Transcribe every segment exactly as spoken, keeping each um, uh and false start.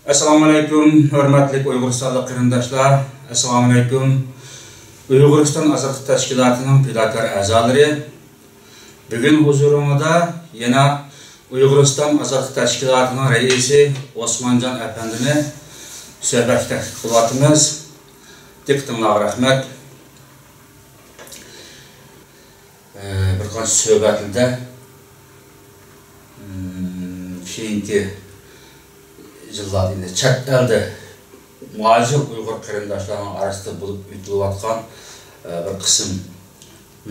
ئەسسالامۇئەلەيكۇم، ھۆرمەتلىك ئۇيغۇرىستانلىق قېرىنداشلار! ئەسسالامۇئەلەيكۇم، ئۇيغۇرىستان ئازادلىق تەشكىلاتىنىڭ پىداكار ئەزالىرى! بۈگۈن ھۇزۇرۇڭلاردا يەنە ئۇيغۇرىستان ئازادلىق تەشكىلاتىنىڭ رەئىسى ئوسمانجان ئەپەندىنى سۆھبەتكە تەكلىپ قىلىۋاتىمىز. دىققىتىڭلارغا رەھمەت. ئە، بىر قانچە سۆھبەتلىرىدە، ئىم، كېيىنكى يىللاردا ئەمدى چەت ئەلدە مۇھاجىر ئۇيغۇر قېرىنداشلارنىڭ ئارىسىدا بولۇپ ئۆتۈلۈۋاتقان، ئە، بىر قىسىم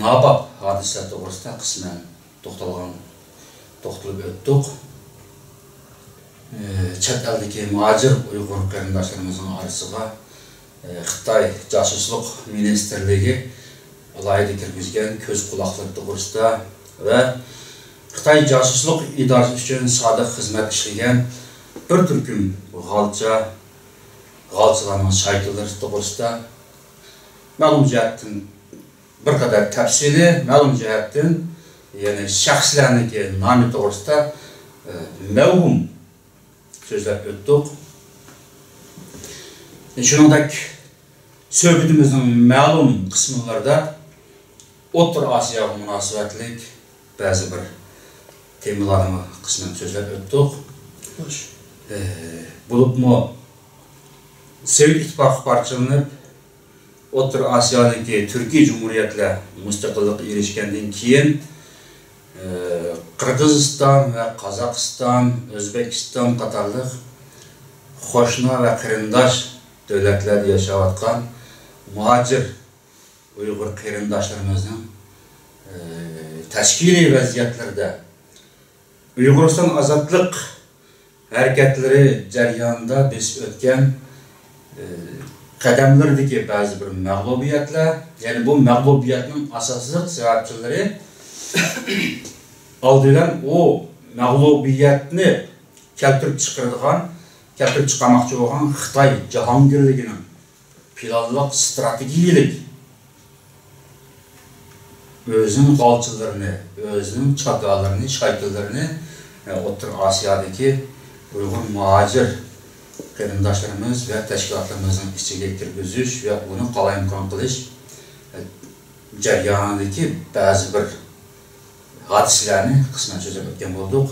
ناۋاپ ھادىسىلەر توغرىسىدا قىسمەن توختالغان، توختىلىپ ئۆتتۇق. ئى، چەت ئەلدىكى مۇھاجىر ئۇيغۇر قېرىنداشلىرىمىزنىڭ ئارىسىغا، ئى، خىتاي جاسۇسلۇق مىنىستىرلىكى ئالاھىدە كىرگۈزگەن كۆز قۇلاقلىرى توغرىسىدا ۋە خىتاي جاسۇسلۇق ئىدارىسى ئۈچۈن سادىق خىزمەت ئىشلىگەن بىر تۈركۈم غالچا، غالچىلارنىڭ شايكىلىرى توغرىسىدا مەلۇم جەھەتتىن بىر قەدەر تەپسىلىي، مەلۇم جەھەتتىن، يەنى شەخسلەرنىڭكى نامى توغرىسىدا، ئە، مەۋھۇم سۆزلەپ ئۆتتۇق. شۇنىڭدەك سۆھبىتىمىزنىڭ مەلۇم قىسىملىرىدا ئوتتۇرا ئاسىياغا مۇناسىۋەتلىك بەزى بىر تېمىلارنى قىسمەن سۆزلەپ ئۆتتۇق. خوش. ئە، بولۇپمۇ سوۋېت ئىتتىپاقى پارچىلىنىپ، ئوتتۇرا ئاسىيادىكى تۈركىي جۇمھۇرىيەتلەر مۇستەقىللىققا ئېرىشكەندىن كېيىن، ئى، قىرغىزىستان ۋە قازاقىستان، ئۆزبېكىستان قاتارلىق قوشنا ۋە قېرىنداش دۆلەتلەردە ياشاۋاتقان مۇھاجىر ئۇيغۇر قېرىنداشلىرىمىزنىڭ، ئى، تەشكىلىي ۋەزىيەتلىرىدە ئۇيغۇرىستان ئازادلىق ھەرىكەتلىرى جەريانىدا بېسىپ ئۆتكەن، ئى، قەدەملىرىدىكى بەزى بىر مەغلۇبىيەتلەر، يەنى بۇ مەغلۇبىيەتنىڭ ئاساسلىق سەۋەبچىلىرى ئالدى بىلەن ئۇ مەغلۇبىيەتنى كەلتۈرۈپ چىقىرىدىغان، كەلتۈرۈپ چىقارماقچى بولغان خىتاي جاھانگىرلىكىنىڭ پىلانلىق، ئىستراتېگىيەلىك ئۆزىنىڭ غالچىلىرىنى، ئۆزىنىڭ چاكارلىرىنى، شايكىلىرىنى، ئە، ئوتتۇرا ئاسىيادىكى ئۇيغۇر مۇھاجىر قېرىنداشلىرىمىز ۋە تەشكىلاتلىرىمىزنىڭ ئىچىگە كىرگۈزۈش ۋە ئۇنى قالايمىقان قىلىش، ئە، جەريانىدىكى بەزى بىر ھادىسىلەرنى قىسمەن سۆزلەپ ئۆتكەن بولدۇق.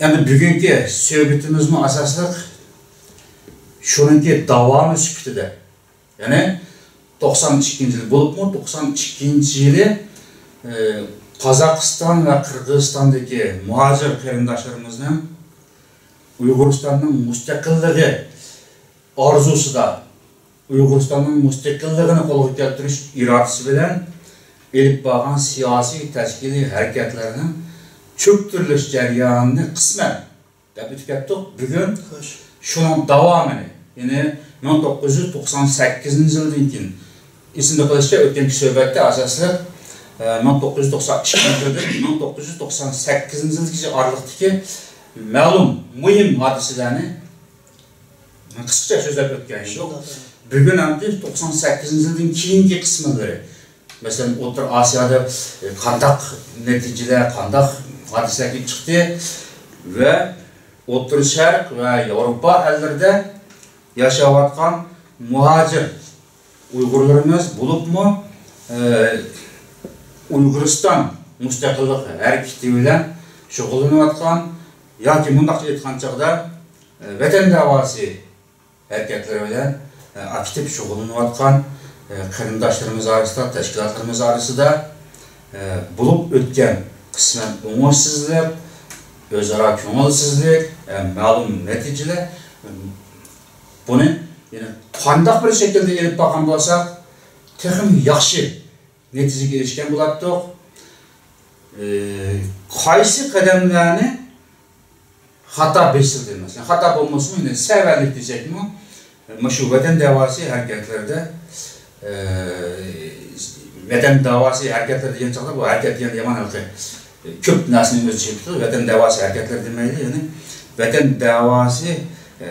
ئەمدى بۈگۈنكى سۆھبىتىمىزمۇ ئاساسلىق شۇنىڭكى داۋامى سۈپىتىدە، يەنى توقسان ئىككىنچى يىلى بولۇپمۇ، توقسان ئىككىنچى يىلى، ئى، قازاقىستان ۋە قىرغىزىستاندىكى مۇھاجىر قېرىنداشلىرىمىزنىڭ ئۇيغۇرىستاننىڭ مۇستەقىللىقى ئارزۇسىدا، ئۇيغۇرىستاننىڭ مۇستەقىللىقىنى قولغا كەلتۈرۈش ئىرادىسى بىلەن ئېلىپ بارغان سىياسىي، تەشكىلىي ھەرىكەتلىرىنىڭ چۆكتۈرۈلۈش جەريانىنى قىسمەن دەپ ئۆتۈپ كەتتۇق. بۈگۈن خوش. شۇنىڭ داۋامىنى، يەنى مىڭ توققۇز يۈز توقسان سەككىزىنچى يىلدىن كېيىن، ئېسىمدە قېلىشىچە، ئۆتكەنكى سۆھبەتتە ئاساسلىق، ئە، مىڭ توققۇز يۈز توقسان ئىككىنچى يىلدىن مىڭ توققۇز يۈز توقسان سەككىزىنچى يىلغىچە ئارىلىقتىكى مەلۇم مۇھىم ھادىسىلەرنى قىسقىچە سۆزلەپ ئۆتكەن ئىدۇق. شۇنداق. بۈگۈن ئەمدى توقسان سەككىزىنچى يىلدىن كېيىنكى قىسىملىرى، مەسىلەن، ئوتتۇرا ئاسىيادا، ئە، قانداق نەتىجىلەر، قانداق ھادىسىلەر كېلىپ چىقتى ۋە ئوتتۇرا شەرق ۋە ياۋروپا ئەللىرىدە ياشاۋاتقان مۇھاجىر ئۇيغۇرلىرىمىز بولۇپمۇ، ئە، ئۇيغۇرىستان مۇستەقىللىق ھەرىكىتى بىلەن شۇغۇللىنىۋاتقان ياكى مۇنداقچە ئېيتقان چاغدا، ئە، ۋەتەن دەۋاسى ھەرىكەتلىرى بىلەن، ئە، ئاكتىپ شۇغۇللىنىۋاتقان، ئە، قېرىنداشلىرىمىز ئارىسىدا، تەشكىلاتلىرىمىز ئارىسىدا، ئە، بولۇپ ئۆتكەن قىسمەن ئوڭۇشسىزلىق، ئۆزئارا كۆڭۈلسىزلىك، ئە، مەلۇم نەتىجىلەر، بۇنى يەنە قانداق بىر شەكىلدە ئېلىپ بارغان بولساق، تېخىمۇ ياخشى نەتىجىگە ئېرىشكەن بولاتتۇق. ئى، قايسى قەدەملەرنى خاتا بېسىلدى، مەسىلەن، خاتا بولمىسىمۇ، يەنە سەۋەنلىك دېسەكمۇ، مۇشۇ ۋەتەن دەۋاسى ھەرىكەتلىرىدە، ئى، ۋەتەن دەۋاسى ھەرىكەتلىرى دېگەن چاغدا، بۇ ھەرىكەت دېگەندە يامان ھېلىقى كۆپ نەرسىنى ئۆز ئىچىگە كىرگۈزىدۇ. ۋەتەن دەۋاسى ھەرىكەتلىرى دېمەيلى، يەنى ۋەتەن دەۋاسى، ئە،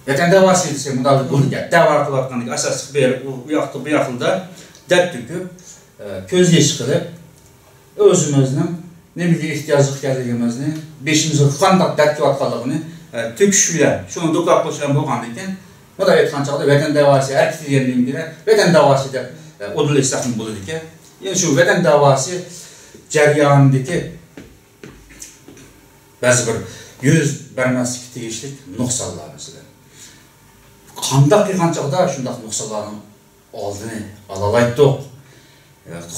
ۋەتەن دەۋاسى دېسە، مۇنداق بولىدىكەن، دەۋا قىلىۋاتقاندىكى ئاساسلىق بىر ئۇ، ئۇ ياقتا، بۇ ياقتا دەرد تۆكۈپ، ئە، كۆز يېشى قىلىپ، ئۆزىمىزنىڭ نېمىگە ئېھتىياجلىق ئىكەنلىكىمىزنى، بېشىمىزغا قانداق دەرد كېلىۋاتقانلىقىنى، ئە، تۆكۈش بىلەن، شۇنى دوكلات قىلىش بىلەن بولغاندىن كېيىن، مۇنداق ئېيتقان چاغدا ۋەتەن داۋاسى ھەرىكىتى دېگەندىن كېيىن ۋەتەن داۋاسى دەپ، ئە، ئۇدۇل ئېيتساقمۇ بولىدىكەن. يەنە شۇ ۋەتەن داۋاسى جەريانىدىكى بەزى بىر يۈز بەرمەسلىككە تېگىشلىك نۇقسانلار، مەسىلەن، قانداق قىلغان چاغدا شۇنداق نۇقسانلارنىڭ ئالدىنى ئالالايتتۇق؟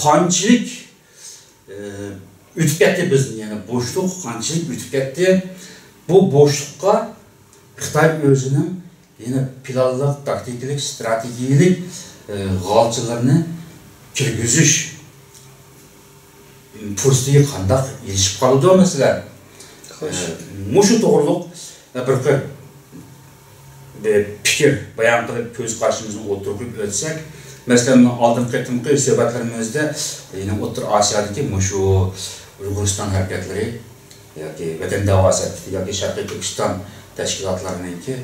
قانچىلىك، ئى، ئۆتۈپ كەتتى بىزدىن، يەنى بوشلۇق قانچىلىك ئۆتۈپ كەتتى؟ بۇ بوشلۇققا خىتاي ئۆزىنىڭ يەنە پىلانلىق، تاكتىكىلىق، ئىستراتېگىيىلىك، ئى، غالچىلىرىنى كىرگۈزۈش پۇرسىتىگە قانداق ئېرىشىپ قالىدۇ، مەسىلەن؟ خوش. ئە، مۇشۇ توغرۇلۇق بىر قىر، بىر پىكىر بايان قىلىپ، كۆز قارىشىمىزنى ئوتتۇرىغا قويۇپ ئۆتسەك، مەسىلەن، ئالدىنقى قېتىمقى سۆھبەتلىرىمىزدە يەنە ئوتتۇرا ئاسىيادىكى مۇشۇ ئۇيغۇرىستان ھەرىكەتلىرى ياكى ۋەتەن داۋاسى ھەرىكىتى ياكى شەرقىي تۈركىستان تەشكىلاتلىرىنىڭكى،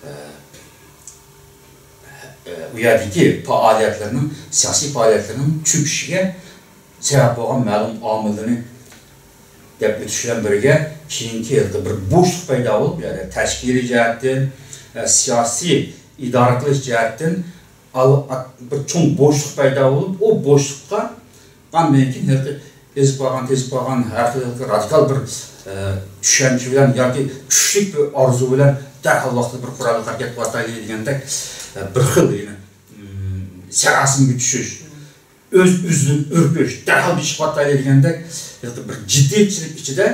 ئە، ئە، ئۇ يەردىكى پائالىيەتلىرىنىڭ، سىياسىي پائالىيەتلىرىنىڭ چۆكۈشىگە سەۋەب بولغان مەلۇم ئامىللىرىنى دەپ ئۆتۈش بىلەن بىرگە، كېيىنكى ھېلىقى بىر بوشلۇق پەيدا بولۇپ، يەنى تەشكىلىي جەھەتتىن، ئە، سىياسىي ئىدارە قىلىش جەھەتتىن ئال-، ئات-، بىر چوڭ بوشلۇق پەيدا بولۇپ، ئۇ بوشلۇققا ئاندىن كېيىن ھېلىقى ئېزىپ قالغان، تېزىپ قالغان ھەر خىل رادىكال بىر، ئە، چۈشەنچە بىلەن ياكى كۈچلۈك بىر ئارزۇ بىلەن دەرھال ۋاقتىدا بىر قوراللىق ھەرىكەت قىلىۋاتايلى دېگەندەك، ئە، بىر خىل يەنە، م، ساراسىمىگە چۈشۈش، ئۆز-ئۆزىدىن ئۈركۈش، دەرھال بېشىغا پاتايلى دېگەندەك بىر جىددىيەتچىلىك ئىچىدە،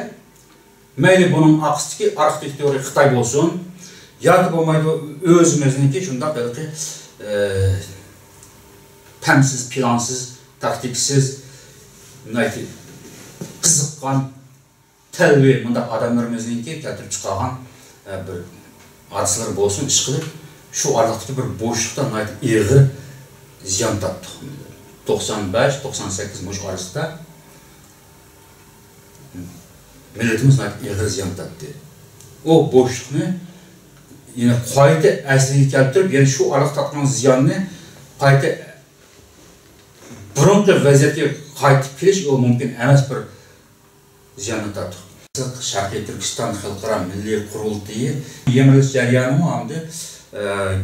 مەيلى بۇنىڭ ئارقىسىدىكى ئارقىدىكى تېئورىيە خىتاي بولسۇن ياكى بولمايدۇ ئۆزىمىزنىڭكى شۇنداق ھېلىقى، ئە، پەمسىز، پىلانسىز، تاكتىكىسىز، ناھايىتى قىزىققان، تەلۋە مۇنداق ئادەملىرىمىزنىڭكى كەلتۈرۈپ چىقارغان، ئە، بىر ھادىسىلىرى بولسۇن، ئىشقىلىپ، شۇ ئارىلىقتىكى بىر بوشلۇقتا ناھايىتى ئېغىر زىيان تارتتۇق. توقسان بەش، توقسان سەككىز مۇشۇ ئارىسىدا مىللىتىمىز ناھايىتى ئېغىر زىيان تارتتى. ئۇ بوشلۇقنى يەنە قايتا ئەسلىگە كەلتۈرۈپ، يەنە شۇ ئارىلىق تارتقان زىياننى قايتا بۇرۇنقى ۋەزىيەتكە قايتىپ كېلىش، ئۇ مۇمكىن ئەمەس بىر زىياننى تارتتۇق. شەرقىي تۈركىستان خەلقئارا مىللىي قۇرۇلتىيى يىمىرىلىش جەريانىمۇ ئەمدى، ئە،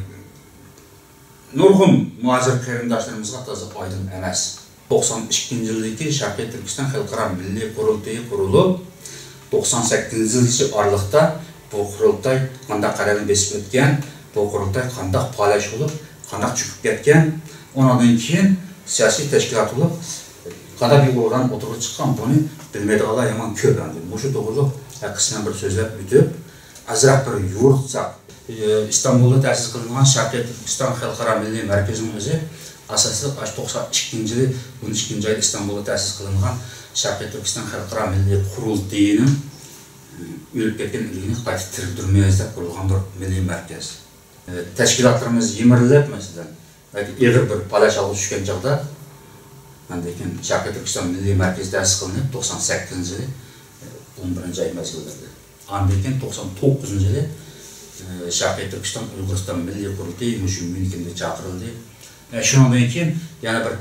نۇرغۇن مۇھاجىر قېرىنداشلىرىمىزغا تازا ئايدىڭ ئەمەس. توقسان ئىككىنچى يىلدىكى شەرقىي تۈركىستان خەلقئارا مىللىي قۇرۇلتىيى قۇرۇلۇپ، توقسان سەككىزىنچى يىلغىچە ئارىلىقتا بۇ قۇرۇلتاي قانداق قەدەمنى بېسىپ ئۆتكەن، بۇ قۇرۇلتاي قانداق پالەچ بولۇپ، قانداق چۆكۈپ كەتكەن، ئۇنىڭدىن كېيىن سىياسىي تەشكىلات بولۇپ، قانداق بىر ئورگان ئوتتۇرىغا چىققان، بۇنى بىلمەيدىغانلار يامان كۆپ ئەمدى. مۇشۇ توغرىلىق قىسمەن بىر سۆزلەپ ئۆتۈپ، ئازراق بىر يورۇتساق. ئىستانبۇلدا تەسىس قىلىنغان شەرقىي تۈركىستان خەلقئارا مىللىي مەركىزىنىڭ ئۆزى ئاساسلىق ئاشۇ توقسان ئىككىنچى يىلى ئون ئىككىنچى ئايدا ئىستانبۇلدا تەسىس قىلىنغان شەرقىي تۈركىستان خەلقئارا مىللىي قۇرۇلتىيىنىڭ ئۆلۈپ كەتكەن ئىگىنى قايتا تىرىلدۈرىمىز دەپ قۇرۇلغان بىر مىللىي مەركەز. تەشكىلاتلىرىمىز يىمىرىلىپ، مەسىلەن، ئېغىر بىر پالەچ ھالغا چۈشكەن چاغدا، ئاندىن كېيىن شەرقىي تۈركىستان مىللىي مەركىزى تەسىس قىلىنىپ، توقسان سەككىزىنچى يىلى، ئون بىرىنچى ئاي مەزگىللىرىدە. ئاندىن كېيىن توقسان توققۇزىنچى يىلى، ئە، شەرقىي تۈركىستان ئۇيغۇرىستان مىللىي قۇرۇلتىيى مۇشۇ ميۇنخېندا چاقىرىلدى. ئە، شۇنىڭدىن كېيىن يەنە بىر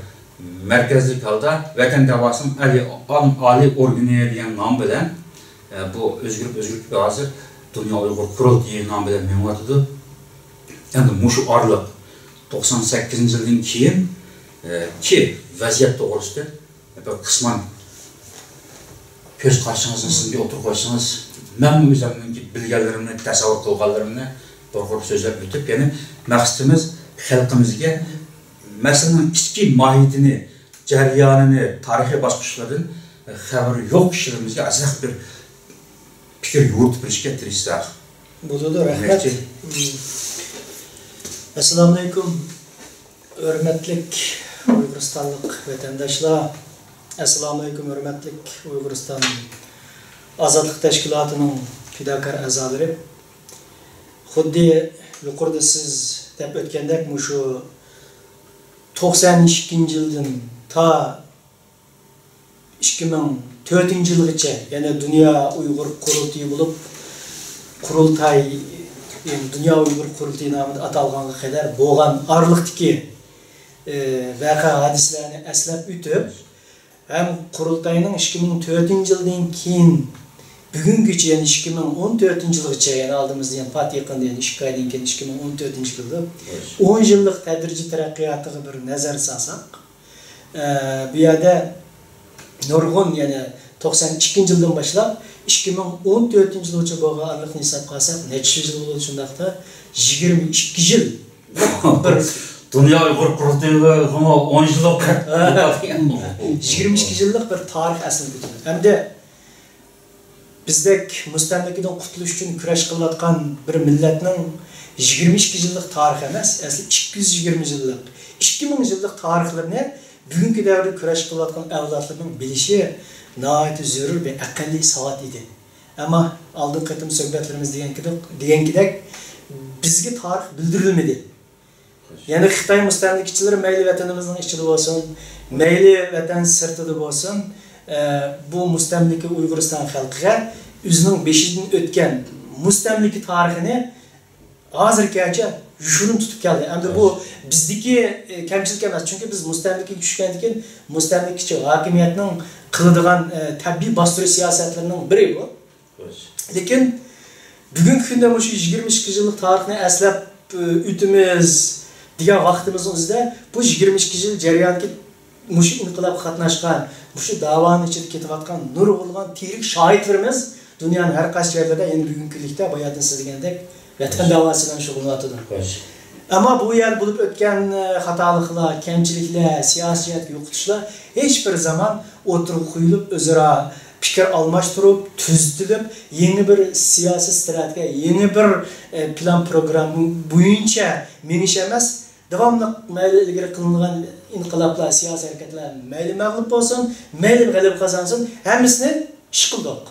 مەركەزلىك ھالدا ۋەتەن داۋاسىنىڭ ئەلى-، ئەڭ ئالىي ئورگىنى دېگەن نام بىلەن، ئە، بۇ ئۆزگىرىپ، ئۆزگىرىپ ھازىر دۇنيا ئۇيغۇر قۇرۇلتىيى نامى بىلەن مېڭىۋاتىدۇ. ئەمدى مۇشۇ ئارىلىق توقسان سەككىزىنچى يىلدىن كېيىن، ئە، كى ۋەزىيەت توغرىسىدا بىر قىسمەن كۆز قارىشىڭىزنى سىزمۇ ئوتتۇرىغا قويسىڭىز، مەنمۇ ئۆزۈمنىڭكى بىلگەنلىرىمنى، تەسەۋۋۇر قىلغانلىرىمنى بىر قۇر سۆزلەپ ئۆتۈپ، يەنى مەقسىتىمىز خەلقىمىزگە مەسىلىنىڭ ئىچكى ماھىيىتىنى، جەريانىنى، تارىخىي باسقۇچلىرىدىن خەۋىرى يوق كىشىلىرىمىزگە ئازراق بىر پىكىر يورۇتۇپ بېرىشكە تىرىشساق. بولىدۇ، رەھمەت. دېمەكچى. ئەسسالامۇئەلەيكۇم. ھۆرمەتلىك ئۇيغۇرىستانلىق ۋەتەنداشلار، ئەسسالامۇئەلەيكۇم، ھۆرمەتلىك ئۇيغۇرىستان ئازادلىق تەشكىلاتىنىڭ پىداكار ئەزالىرى. خۇددى يۇقىرىدا سىز دەپ ئۆتكەندەك، مۇشۇ توقسان ئىككىنچى يىلدىن تا ئىككى مىڭ تۆتىنچى يىلغىچە، يەنى دۇنيا ئۇيغۇر قۇرۇلتىيى بولۇپ، قۇرۇلتاي، يەنى دۇنيا ئۇيغۇر قۇرۇلتىيى نامىدا ئاتالغانغا قەدەر بولغان ئارىلىقتىكى، ئى، ۋەقە ھادىسىلەرنى ئەسلەپ ئۆتۈپ، ھەم قۇرۇلتاينىڭ ئىككى مىڭ تۆتىنچى يىلدىن كېيىن بۈگۈنگىچە، يەنى ئىككى مىڭ ئون تۆتىنچى يىلغىچە، يەنە ئالدىمىزدا يەنە پات يېقىندا يەنە ئىككى ئايدىن كېيىن ئىككى مىڭ ئون تۆتىنچى يىلدا ئون يىللىق تەدرىجىي تەرەققىياتىغا بىر نەزەر سالساق، ئە، بۇ يەردە نۇرغۇن، يەنە توقسان ئىككىنچى يىلدىن باشلاپ ئىككى مىڭ ئون تۆتىنچى يىلغىچە بولغان ئارىلىقنى ھېسابقا ئالساق، نەچچە يۈز يىل بولدى شۇنداقتا؟ يىگىرمە ئىككى يىل. بىر دۇنيا ئۇيغۇر قۇرۇلتىيىغىمۇ ئون يىللىق. ھە. يىگىرمە ئىككى يىللىق بىر تارىخ ئەسلىگە كېتىدۇ. ئەمدى بىزدەك مۇستەملىكىدىن قۇتۇلۇش ئۈچۈن كۈرەش قىلىۋاتقان بىر مىللەتنىڭ يىگىرمە ئىككى يىللىق تارىخى ئەمەس، ئەسلى ئىككى يۈز يىگىرمە يىللىق، ئىككى مىڭ يىللىق تارىخلىرىنى بۈگۈنكى دەۋردە كۈرەش قىلىۋاتقان ئەۋلادلىرىنىڭ بىلىشى ناھايىتى زۆرۈر بىر ئەقەللىي ساۋات ئىدى. ئەمما ئالدىنقى قېتىم سۆھبەتلىرىمىز دېگەنكىدەك، دېگەنكىدەك، بىزگە تارىخ بىلدۈرۈلمىدى. يەنى خىتاي مۇستەملىكىچىلىرى مەيلى ۋەتىنىمىزنىڭ ئىچىدە بولسۇن، مەيلى ۋەتەن سىرتىدا بولسۇن، ئە، بۇ مۇستەملىكە ئۇيغۇرىستان خەلقىگە ئۆزىنىڭ بېشىدىن ئۆتكەن مۇستەملىكە تارىخىنى ھازىرغىچە يوشۇرۇن تۇتۇپ كەلدى. ئەمدى بۇ بىزدىكى، ئە، كەمچىلىك ئەمەس، چۈنكى بىز مۇستەملىكىگە چۈشكەندىن كېيىن مۇستەملىكىچى ھاكىمىيەتنىڭ قىلىدىغان، ئە، تەبىئىي باستۇرۇش سىياسەتلىرىنىڭ بىرى بۇ. لېكىن بۈگۈنكى كۈندە مۇشۇ يىگىرمە ئىككى يىللىق تارىخنى ئەسلەپ، ئۆ، ئۆتىمىز دېگەن ۋاقتىمىزنىڭ ئۆزىدە بۇ يىگىرمە ئىككى يىل جەريانىدىكى مۇشۇ ئىنقىلابقا قاتناشقان، مۇشۇ داۋانىڭ ئىچىدە كېتىۋاتقان نۇرغۇنلىغان تىرىك شاھىتلىرىمىز دۇنيانىڭ ھەر قايسى يەرلىرىدە يەنە بۈگۈنكى كۈنلۈكتە باياتىن سىز دېگەندەك ۋەتەن داۋاسى بىلەن شۇغۇللىنىۋاتىدۇ. ئەمما بۇ يەردە بولۇپ ئۆتكەن، ئە، خاتالىقلار، كەمچىلىكلەر، سىياسىي جەھەتتىكى يوقىتىشلار ھېچ بىر زامان ئوتتۇرىغا قويۇلۇپ، ئۆزئارا پىكىر ئالماشتۇرۇپ، تۈزىتىلىپ، يېڭى بىر سىياسىي ئىستراتېگىيە، يېڭى بىر، ئە، پىلان پروگرامما بويىچە مېڭىش ئەمەس، داۋاملىق مەيلى ئىلگىرى قىلىنغان ئىنقىلابلار، سىياسىي ھەرىكەتلەر مەيلى مەغلۇپ بولسۇن، مەيلى غەلىبە قازانسۇن، ھەممىسىنى ئىش قىلدۇق.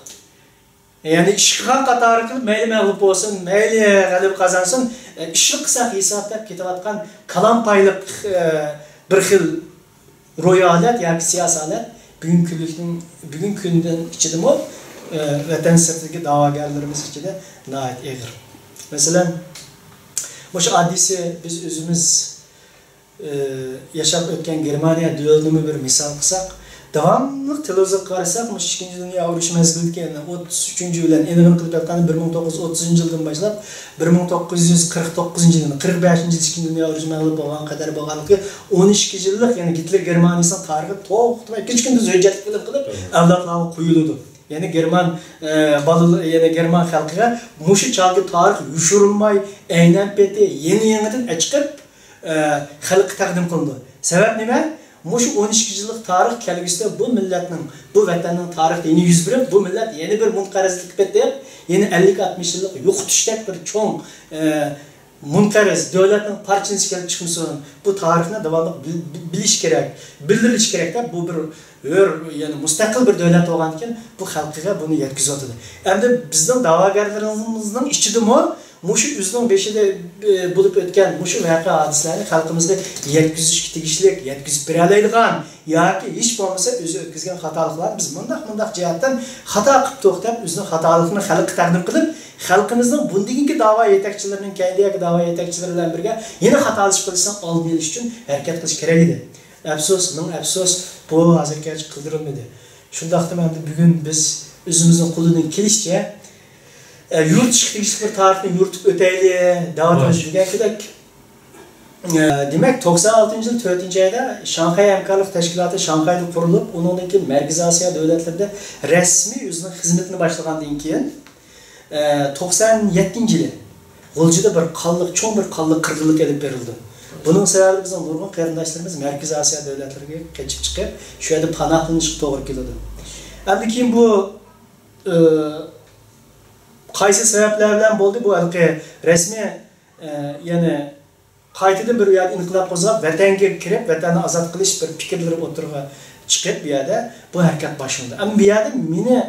يەنى ئىشقا قاتارى قىلىپ، مەيلى مەغلۇپ بولسۇن، مەيلى غەلىبە قازانسۇن، ئە، ئىشلىق قىلساق ھېساب دەپ كېتىۋاتقان كالامپايلىق، ئە، بىر خىل روھىي ھالەت ياكى سىياسىي ھالەت بۈگۈنكى كۈنلۈكنىڭ، بۈگۈنكى كۈندىن ئىچىدىمۇ، ئە، ۋەتەن سىرتىدىكى داۋاگەرلىرىمىز ئىچىدە ناھايىتى ئېغىر. مەسىلەن، مۇشۇ ئاددىيسى بىز ئۆزىمىز ئى، ياشاپ ئۆتكەن گېرمانىيە دۆلىتىنىمۇ بىر مىسال قىلساق، داۋاملىق تېلېۋىزورغا قارىساق، مۇشۇ ئىككىنچى دۇنيا ئۇرۇشى مەزگىلىدىكى، يەنى ئوتتۇز ئۈچىنچى يىل، بىلەن ئېنىقىنى قىلىپ ئېيتقاندا، بىر مىڭ توققۇز يۈز ئوتتۇزىنچى يىلدىن باشلاپ، بىر مىڭ توققۇز يۈز قىرىق توققۇزىنچى يىل، قىرىق بەشىنچى يىل ئىككىنچى دۇنيا ئۇرۇشى مەغلۇپ بولغانغا قەدەر بولغانلىقى، ئون ئىككى يىللىق، يەنى گىتلېر گېرمانىيىسىنىڭ تارىخى توختىماي كېچە-كۈندۈز ھۆججەتلىك قىلىپ، قىلىپ، ئەۋلادلارغا قويۇلىدۇ. يەنى گېرمان، ئە، بالىلىرى، يەنى گېرمان خەلقىگە مۇشۇ چاغقى تارىخ يوشۇرۇلماي، ئەينەن پېتى يېڭى-يېڭىدىن ئەچىقىپ، ئە، خەلققە تەقدىم قىلىنىدۇ. سەۋەب نېمە؟ مۇشۇ ئون ئىككى يىللىق تارىخ كەلگۈسىدە بۇ مىللەتنىڭ، بۇ ۋەتەننىڭ تارىخىدا يەنە يۈز بېرىپ، بۇ مىللەت يەنە بىر مۇنقەرزلىككە پېتىپ، يەنە ئەللىك ئاتمىش يىللىق يوقىتىشتەك بىر چوڭ، ئە، مۇنقەرز، دۆلەتنىڭ پارچىسى كېلىپ چىقمىسۇن، بۇ تارىخنى داۋاملىق بىل-، بىلىش كېرەك، بىلدۈرۈش كېرەك دەپ، بۇ بىر ھۆر، يەنى مۇستەقىل بىر دۆلەت بولغاندىكىن، بۇ خەلقىگە بۇنى يەتكۈزۈۋاتىدۇ. ئەمدى بىزنىڭ داۋاگەرلىرىمىزنىڭ ئىچىدىمۇ مۇشۇ ئۆزىنىڭ بېشىدا، ئى، بولۇپ ئۆتكەن مۇشۇ ۋەقە-ھادىسىلەرنى خەلقىمىزگە يەتكۈزۈشكە تېگىشلىك، يەتكۈزۈپ بېرەلەيدىغان ياكى ھېچ بولمىسا ئۆزى ئۆتكۈزگەن خاتالىقلارنى بىز مۇنداق، مۇنداق جەھەتتىن خاتا قىپتۇق دەپ، ئۆزىنىڭ خاتالىقىنى خەلققە تەقدىم قىلىپ، خەلقىمىزنىڭ بۇندىن كېيىنكى داۋا يېتەكچىلىرىنىڭ، كەينىدىكى داۋا يېتەكچىلىرى بىلەن بىرگە يەنە خاتالىشىپ قېلىشنىڭ ئالدىنى ئېلىش ئۈچۈن ھەرىكەت قىلىش كېرەك ئىدى. ئەپسۇس، مىڭ ئەپسۇس، بۇ ھازىرغىچە قىلدۇرۇلمىدى. شۇنداقتىمۇ ئەمدى بۈگۈن بىز ئۆزىمىزنىڭ قولىدىن كېلىشىچە، ئە، يورۇتۇشقا تېگىشلىك بىر تارىخنى يورۇتۇپ ئۆتەيلى دەۋاتىمىز دېگەن كېلەك. ئە، دېمەك، توقسان ئالتىنچى يىل تۆتىنچى ئايدا شاڭخەي ھەمكارلىق تەشكىلاتى شاڭخەيدە قۇرۇلۇپ، ئۇنىڭدىن كېيىن مەركىزىي ئاسىيا دۆلەتلىرىدە رەسمىي ئۆزىنىڭ خىزمىتىنى باشلىغاندىن كېيىن، ئە، توقسان يەتتىنچى يىلى غۇلجىدا بىر قانلىق، چوڭ بىر قانلىق قىرغىنلىق ئېلىپ بېرىلدى. بۇنىڭ سەۋەبىدىن بىزنىڭ نۇرغۇن قېرىنداشلىرىمىز مەركىزىي ئاسىيا دۆلەتلىرىگە قېچىپ چىقىپ، شۇ يەردە پاناھلىنىشقا توغرا كېلىدۇ. ئەمدى كېيىن بۇ، ئى، قايسى سەۋەبلەر بىلەن بولدى؟ بۇ ھېلىقى رەسمىي، ئى، يەنى قايتىدىن بىر يەردە ئىنقىلاب قوزغاپ، ۋەتەنگە كىرىپ، ۋەتەننى ئازاد قىلىش بىر پىكىرلىرى ئوتتۇرىغا چىقىپ، بۇ يەردە بۇ ھەرىكەت باشلىنىدۇ. ئەمما بۇ يەردە مېنى،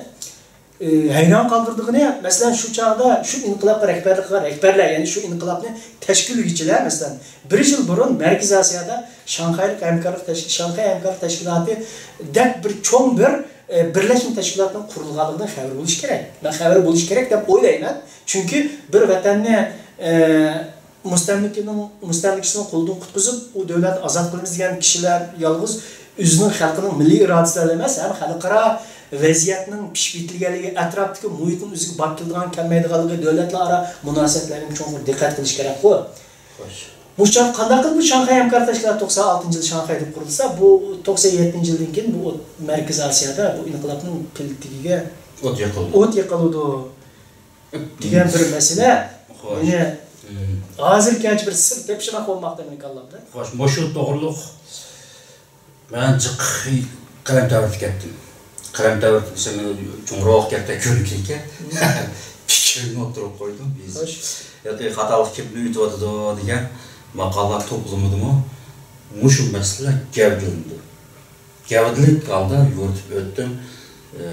ئى، ھەيران قالدۇرىدىغىنى، مەسىلەن، شۇ چاغدا شۇ ئىنقىلابقا رەھبەرلىك قىلغان رەھبەرلەر، يەنى شۇ ئىنقىلابنى تەشكىللىگۈچىلەر، مەسىلەن، بىر يىل بۇرۇن مەركىزىي ئاسىيادا شاڭخەيلىك ھەمكارلىق تەشكىل-، شاڭخەي ھەمكارلىق تەشكىلاتى دەپ بىر چوڭ بىر، ئى، بىرلەشمە تەشكىلاتنىڭ قۇرۇلغانلىقىدىن خەۋىرى بولۇشى كېرەك. مەن خەۋىرى بولۇشى كېرەك دەپ ئويلايمەن. چۈنكى بىر ۋەتەننى، ئى، مۇستەملىكىنىڭ، مۇستەملىكىچىنىڭ قولىدىن قۇتقۇزۇپ، ئۇ دۆلەتنى ئازاد قىلىمىز دېگەن كىشىلەر يالغۇز ئۆزىنىڭ خەلقىنىڭ مىللىي ئىرادىسى بىلەن ئەمەس، ھەم خەلقئارا ۋەزىيەتنىڭ پىشىپ يېتىلگەنلىكى، ئەتراپتىكى مۇھىتنىڭ ئۆزىگە بار كېلىدىغان، كەلمەيدىغانلىقى، دۆلەتلەر ئارا مۇناسىۋەتلەرگە چوڭقۇر دىققەت قىلىش كېرەكقۇ. خوش. بۇ چاغ قانداق قىلىپ بۇ شاڭخەي ھەمكار تەشكىلاتى توقسان ئالتىنچى يىل شاڭخەيدە قۇرۇلسا، بۇ توقسان يەتتىنچى يىلدىن كېيىن بۇ ئوت-، مەركىزىي ئاسىيادا بۇ ئىنقىلابنىڭ پىلتىگىگە ئوت يېقىلدى. ئوت يېقىلىدۇ دېگەن بىر مەسىلە. خوش. مېنى ھازىرغىچە بىر سىر تېپىشماق بولماقتا مېنىڭ كاللامدا. خوش، مۇشۇ توغرۇلۇق مەن جىق قەلەم تەۋرىتىپ كەتتىم. قەلەم تەۋرىتىپ دېسەم، مېنى چوڭراق كەتتى، كۆرۈنگەنكەن. پىكرىمنى ئوتتۇرىغا قويدۇم. خوش. ياكى خاتالىق كىمنى ئۆتۈۋاتىدۇ دېگەن ماقالىلەر توپلىمىدىمۇ مۇشۇ مەسىلە گەۋدىلىنىدۇ. گەۋدىلىك ھالدا يورۇتۇپ ئۆتتۈم. ئە،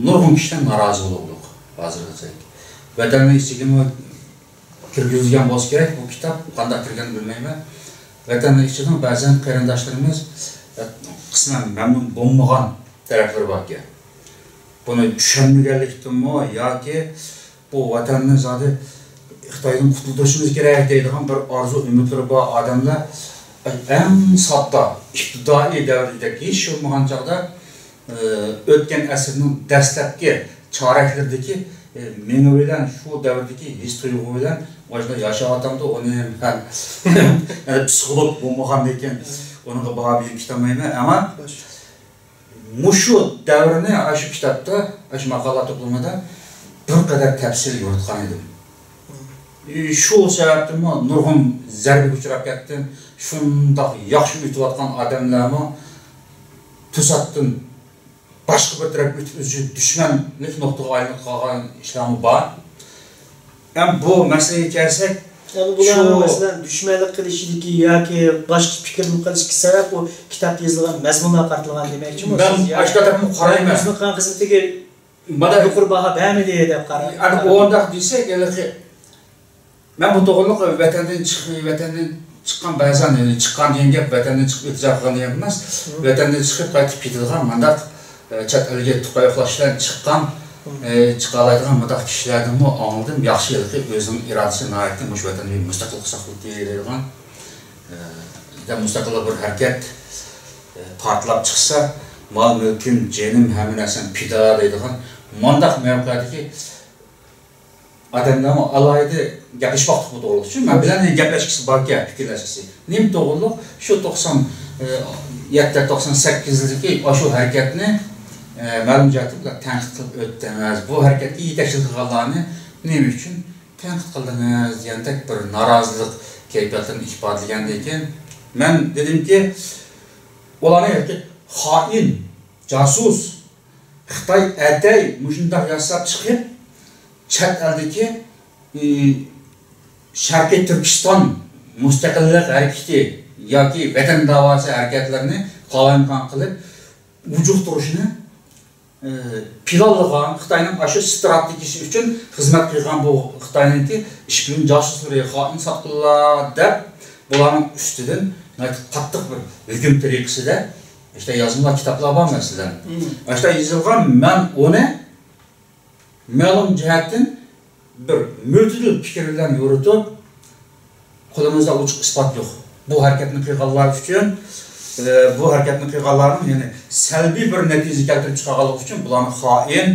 نۇرغۇن كىشىلەر نارازى بولۇپ ھازىرغىچە. ۋەتەننىڭ ئىچىگىمۇ كىرگۈزۈلگەن بولسا كېرەك بۇ كىتاب، قانداق كىرگەننى بىلمەيمەن. ۋەتەننىڭ ئىچىدىمۇ بەزەن قېرىنداشلىرىمىز، ئە، قىسمەن مەمنۇن بولمىغان تەرەپلىرى باركەن. بۇنى چۈشەنمىگەنلىكتىنمۇ ياكى بۇ ۋەتەننى زادى خىتايدىن قۇتۇلدۇرۇشىمىز كېرەك دەيدىغان بىر ئارزۇ ئۈمىدلىرى بار ئادەملەر ئەڭ ساددا، ئىپتىدائىي دەۋردەك، ھېچ بولمىغان چاغدا، ئى، ئۆتكەن ئەسىرنىڭ دەسلەپكى چارەكلىرىدىكى، ئى، مېڭە بىلەن شۇ دەۋردىكى ھېس تۇيغۇ بىلەن مۇشۇنداق ياشاۋاتامدۇ، ئۇنى مەن يەنە پسىخولوگ بولمىغاندىكىن ئۇنىڭغا باھا بېرىپ كېتەلمەيمەن. ئەمما مۇشۇ دەۋرنى ئاشۇ كىتابتا، ئاشۇ ماقالە توپلىمىدا بىر قەدەر تەپسىلىي يورۇتقان ئىدىم. شۇ سەۋەبتىنمۇ نۇرغۇن زەربىگە ئۇچراپ كەتتىم. شۇنداق ياخشى ئۆتۈۋاتقان ئادەملەرمۇ توساتتىن باشقا بىر تەرەپكە ئۆتۈپ، ئۆزى دۈشمەنلىك نۇقتىغا ئايلىنىپ قالغان ئىشلارمۇ بار. ھەم بۇ مەسىلىگە كەلسەك، يەنى بۇلارنىڭ شۇ مەسىلەن دۈشمەنلىك قىلىشىدىكى ياكى باشقىچە پىكىر قىلىشتىكى سەۋەب ئۇ كىتابتا يېزىلغان مەزمۇنلارغا قارىتىلغان دېمەكچىمۇ سىز؟ مەن ئاشۇ تەرەپنى قارايمەن. ئۆزىنىڭ قىلغان خىزمىتىگە يۇقىرى باھا بەرمىدى دەپ قارا-، مانا ئۇنداق دېسەك، ھېلىقى مەن بۇ توغرىلىق ۋەتەندىن چىق-، ۋەتەندىن چىققان بەزەن، يەنى چىققان دېگەن گەپ ۋەتەندىن چىقىپ ئىلتىجا قىلغان دېگەن ئەمەس. ۋەتەندىن چىقىپ قايتىپ كېتىدىغان مانداق، ئە، چەت ئەلگە تۇغقان يوقلاش بىلەن چىققان، ئە، چىقالايدىغان مۇنداق كىشىلەردىنمۇ ئاڭلىدىم. ياخشى، ھېلىقى ئۆزىنىڭ ئىرادىسى ناھايىتى مۇشۇ ۋەتەندە مۇستەقىللىق ساقلىدى دەيدىغان، ئە، مۇستەقىللىق بىر ھەرىكەت، ئە، پارتلاپ چىقسا، مال-مۈلكۈم، جېنىم، ھەممە نەرسەم پىدا دەيدىغان مانداق مەۋقەدىكى ئادەملەرمۇ ئالاھىدە گەپلىشىپ باقتۇق بۇ توغرىلىق. چۈنكى مەن بىلەن گەپلەشكۈسى باركەن، پىكىرلەشكۈسى. نېمە توغرىلىق؟ شۇ توقسان، ئە، يەتتە، توقسان سەككىزدىكى ئاشۇ ھەرىكەتنى، ئە، مەلۇم جەھەتتىن بىلەن تەنقىد قىلىپ ئۆتتىڭىز. بۇ ھەرىكەتكە يېتەكچىلىك قىلغانلارنى نېمە ئۈچۈن تەنقىد قىلدىڭىز؟ دېگەندەك بىر نارازىلىق كەيپىياتلىرىنى ئىپادىلىگەندىن كېيىن، مەن دېدىمكى، ئۇلارنى خائىن، جاسۇس، خىتاي ئەتەي مۇشۇنداق ياساپ چىقىپ، چەت ئەلدىكى، ئى، شەرقىي تۈركىستان مۇستەقىللىق ھەرىكىتى ياكى ۋەتەن داۋاسى ھەرىكەتلىرىنى قالايمىقان قىلىپ ئۇجۇقتۇرۇشنى، ئى، پىلانلىغان، خىتاينىڭ ئاشۇ ستراتېگىيىسى ئۈچۈن خىزمەت قىلغان بۇ خىتاينىڭكى ئىشپىيون جاسۇسلىرى، خائىن ساتقۇنلار دەپ بۇلارنىڭ ئۈستىدىن ناھايىتى قاتتىق بىر ھۆكۈم تەرىقىسىدە ئىشتە يازمىلار، كىتابلار بار مەسىلەن. مم. ئاشتا يېزىلغان، مەن ئۇنى مەلۇم جەھەتتىن بىر مۆتىدىل پىكىر بىلەن يورۇتۇپ، قولىمىزدا ئوچۇق ئىسپات يوق. بۇ ھەرىكەتنى قىلغانلار ئۈچۈن، ئى، بۇ ھەرىكەتنى قىلغانلارنىڭ، يەنى سەلبىي بىر نەتىجە كەلتۈرۈپ چىقارغانلىقى ئۈچۈن بۇلارنى خائىن،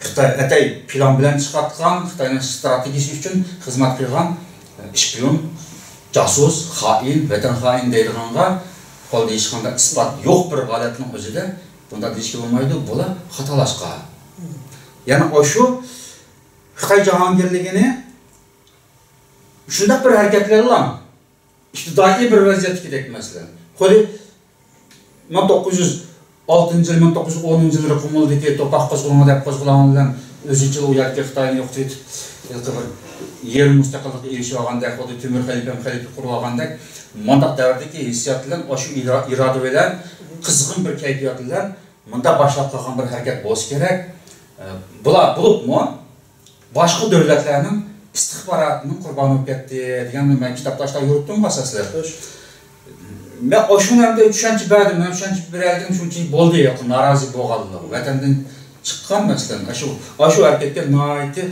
خىتاي ئەتەي پىلان بىلەن چىقارتقان، خىتاينىڭ ستراتېگىيىسى ئۈچۈن خىزمەت قىلغان، ئى، ئىشپىيون، جاسۇس، خائىن، ۋەتەن خائىنى دەيدىغانغا قولدا ھېچقانداق ئىسپات يوق بىر ھالەتنىڭ ئۆزىدە بۇنداق دېيىشكە بولمايدۇ، بۇلار خاتالاشقان. يەنى ئاشۇ خىتاي جاھانگىرلىكىنى شۇنداق بىر ھەرىكەتلەرلا ئىپتىدائىي بىر ۋەزىيەتتىكىدەك، مەسىلەن، خۇددى مىڭ توققۇز يۈز ئالتىنچى يىل، مىڭ توققۇز يۈز ئونىنچى يىللىرى قۇمۇلدىكى توپاق قوزغىلىڭى دەپ قوزغىلىڭى بىلەن ئۆزىچىلا ئۇ يەردىكى خىتاينى يوقىتىۋېتىپ، ھېلىقى بىر يېرىم مۇستەقىللىققا ئېرىشىۋالغاندەك، خۇددى تۆمۈر خەلىپە، خەلىپە قۇرۇۋالغاندەك، مۇنداق دەۋردىكى ھېسسىيات بىلەن ئاشۇ ئىرا-، ئىرادە بىلەن، قىزغىن بىر كەيپىيات بىلەن مۇنداق باشلاپ قالغان بىر ھەرىكەت بولسا كېرەك. ئە، بۇلار بولۇپمۇ باشقا دۆلەتلەرنىڭ ئىستىخباراتىنىڭ قۇربانى بولۇپ كەتتى دېگەننى مەن كىتابتا ئاشۇنداق يورۇتتۇمغۇ سىلەر. خوش. مەن ئاشۇنى ئەمدى چۈشەنچە بەردىم، مەن چۈشەنچە بېرەلىگىنىم شۇنچىلىك بولدى، نارازى بولغانلىق. ۋەتەندىن چىققان، مەسىلەن، ئاشۇ، ئاشۇ ھەرىكەتكە ناھايىتى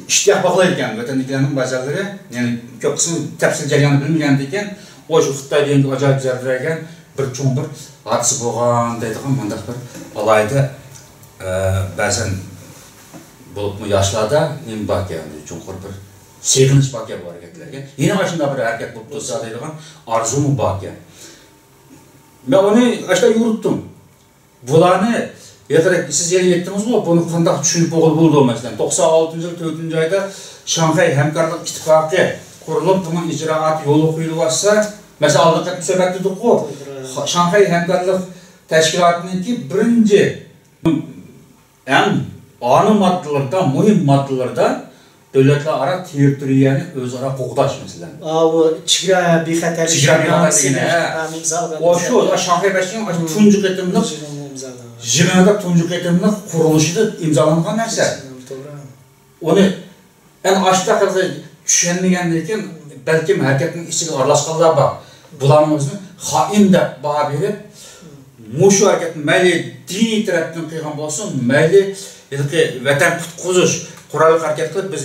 ئىشتىياق باغلايدىكەن ۋەتەندىكىلەرنىڭ بەزەنلىرى. يەنى كۆپ قىسمى تەپسىلىي جەرياننى بىلمىگەندىكىن، ئۇ شۇ خىتاي دېگەنگە ئاجايىپ زەربە بەرگەن. بىر چوڭ بىر ھادىسە بولغان دەيدىغان مۇنداق بىر ئالاھىدە، ئە، بەزەن بولۇپمۇ ياشلاردا نېمە باركەن، چوڭقۇر بىر سېغىنىش باركەن بۇ ھەرىكەتلەرگە. يەنە ئاشۇنداق بىر ھەرىكەت بولۇپ تۇرسا دەيدىغان ئارزۇمۇ باركەن. مەن ئۇنى ئاشۇنداق يورۇتتۇم. بۇلارنى ھېلىقى سىز يەنە ئېيتتىڭىزغۇ، بۇنى قانداق چۈشىنىپ بولغىلى بولىدۇ؟ مەسىلەن، توقسان ئالتىنچى يىل تۆتىنچى ئايدا شاڭخەي ھەمكارلىق ئىتتىپاقى قۇرۇلۇپ، بۇنىڭ ئىجرائاتى يولغا قويۇلۇۋاتسا، مەسىلەن، ئالدىنقى قېتىم سۆھبەت قىلدۇققۇ، شاڭخەي ھەمكارلىق تەشكىلاتىنىڭكى بىرىنچى، ئەڭ ئانا ماددىلىرىدا، مۇھىم ماددىلىرىدا دۆلەتلەر ئارا تېررىتورىيەنى ئۆزئارا قوغداش، مەسىلەن. ئاۋۇ چېگرا بىخەتەرلىك چېگرا بىخەتەرلىكىنى، ھە. ئىمزالىغان. ئاشۇ شاڭخەي بەشلىكىنىڭ ئاشۇ تۇنجى قېتىملىق، يىغىنىدا تۇنجى قېتىملىق قۇرۇلۇشىدا ئىمزالانغان نەرسە. توغرا. ئۇنى، يەنى ئاشۇنداق قىلسا چۈشەنمىگەندىن كېيىن، بەلكىم ھەرىكەتنىڭ ئىچىگە ئارىلاشقانلار بار. بۇلارنىڭ ئۆزىنى خائىن دەپ باھا بېرىپ، مۇشۇ ھەرىكەتنى مەيلى دىنىي تەرەپتىن قىلغان بولسۇن، مەيلى ھېلىقى ۋەتەن قۇتقۇزۇش قوراللىق ھەرىكەت قىلىپ، بىز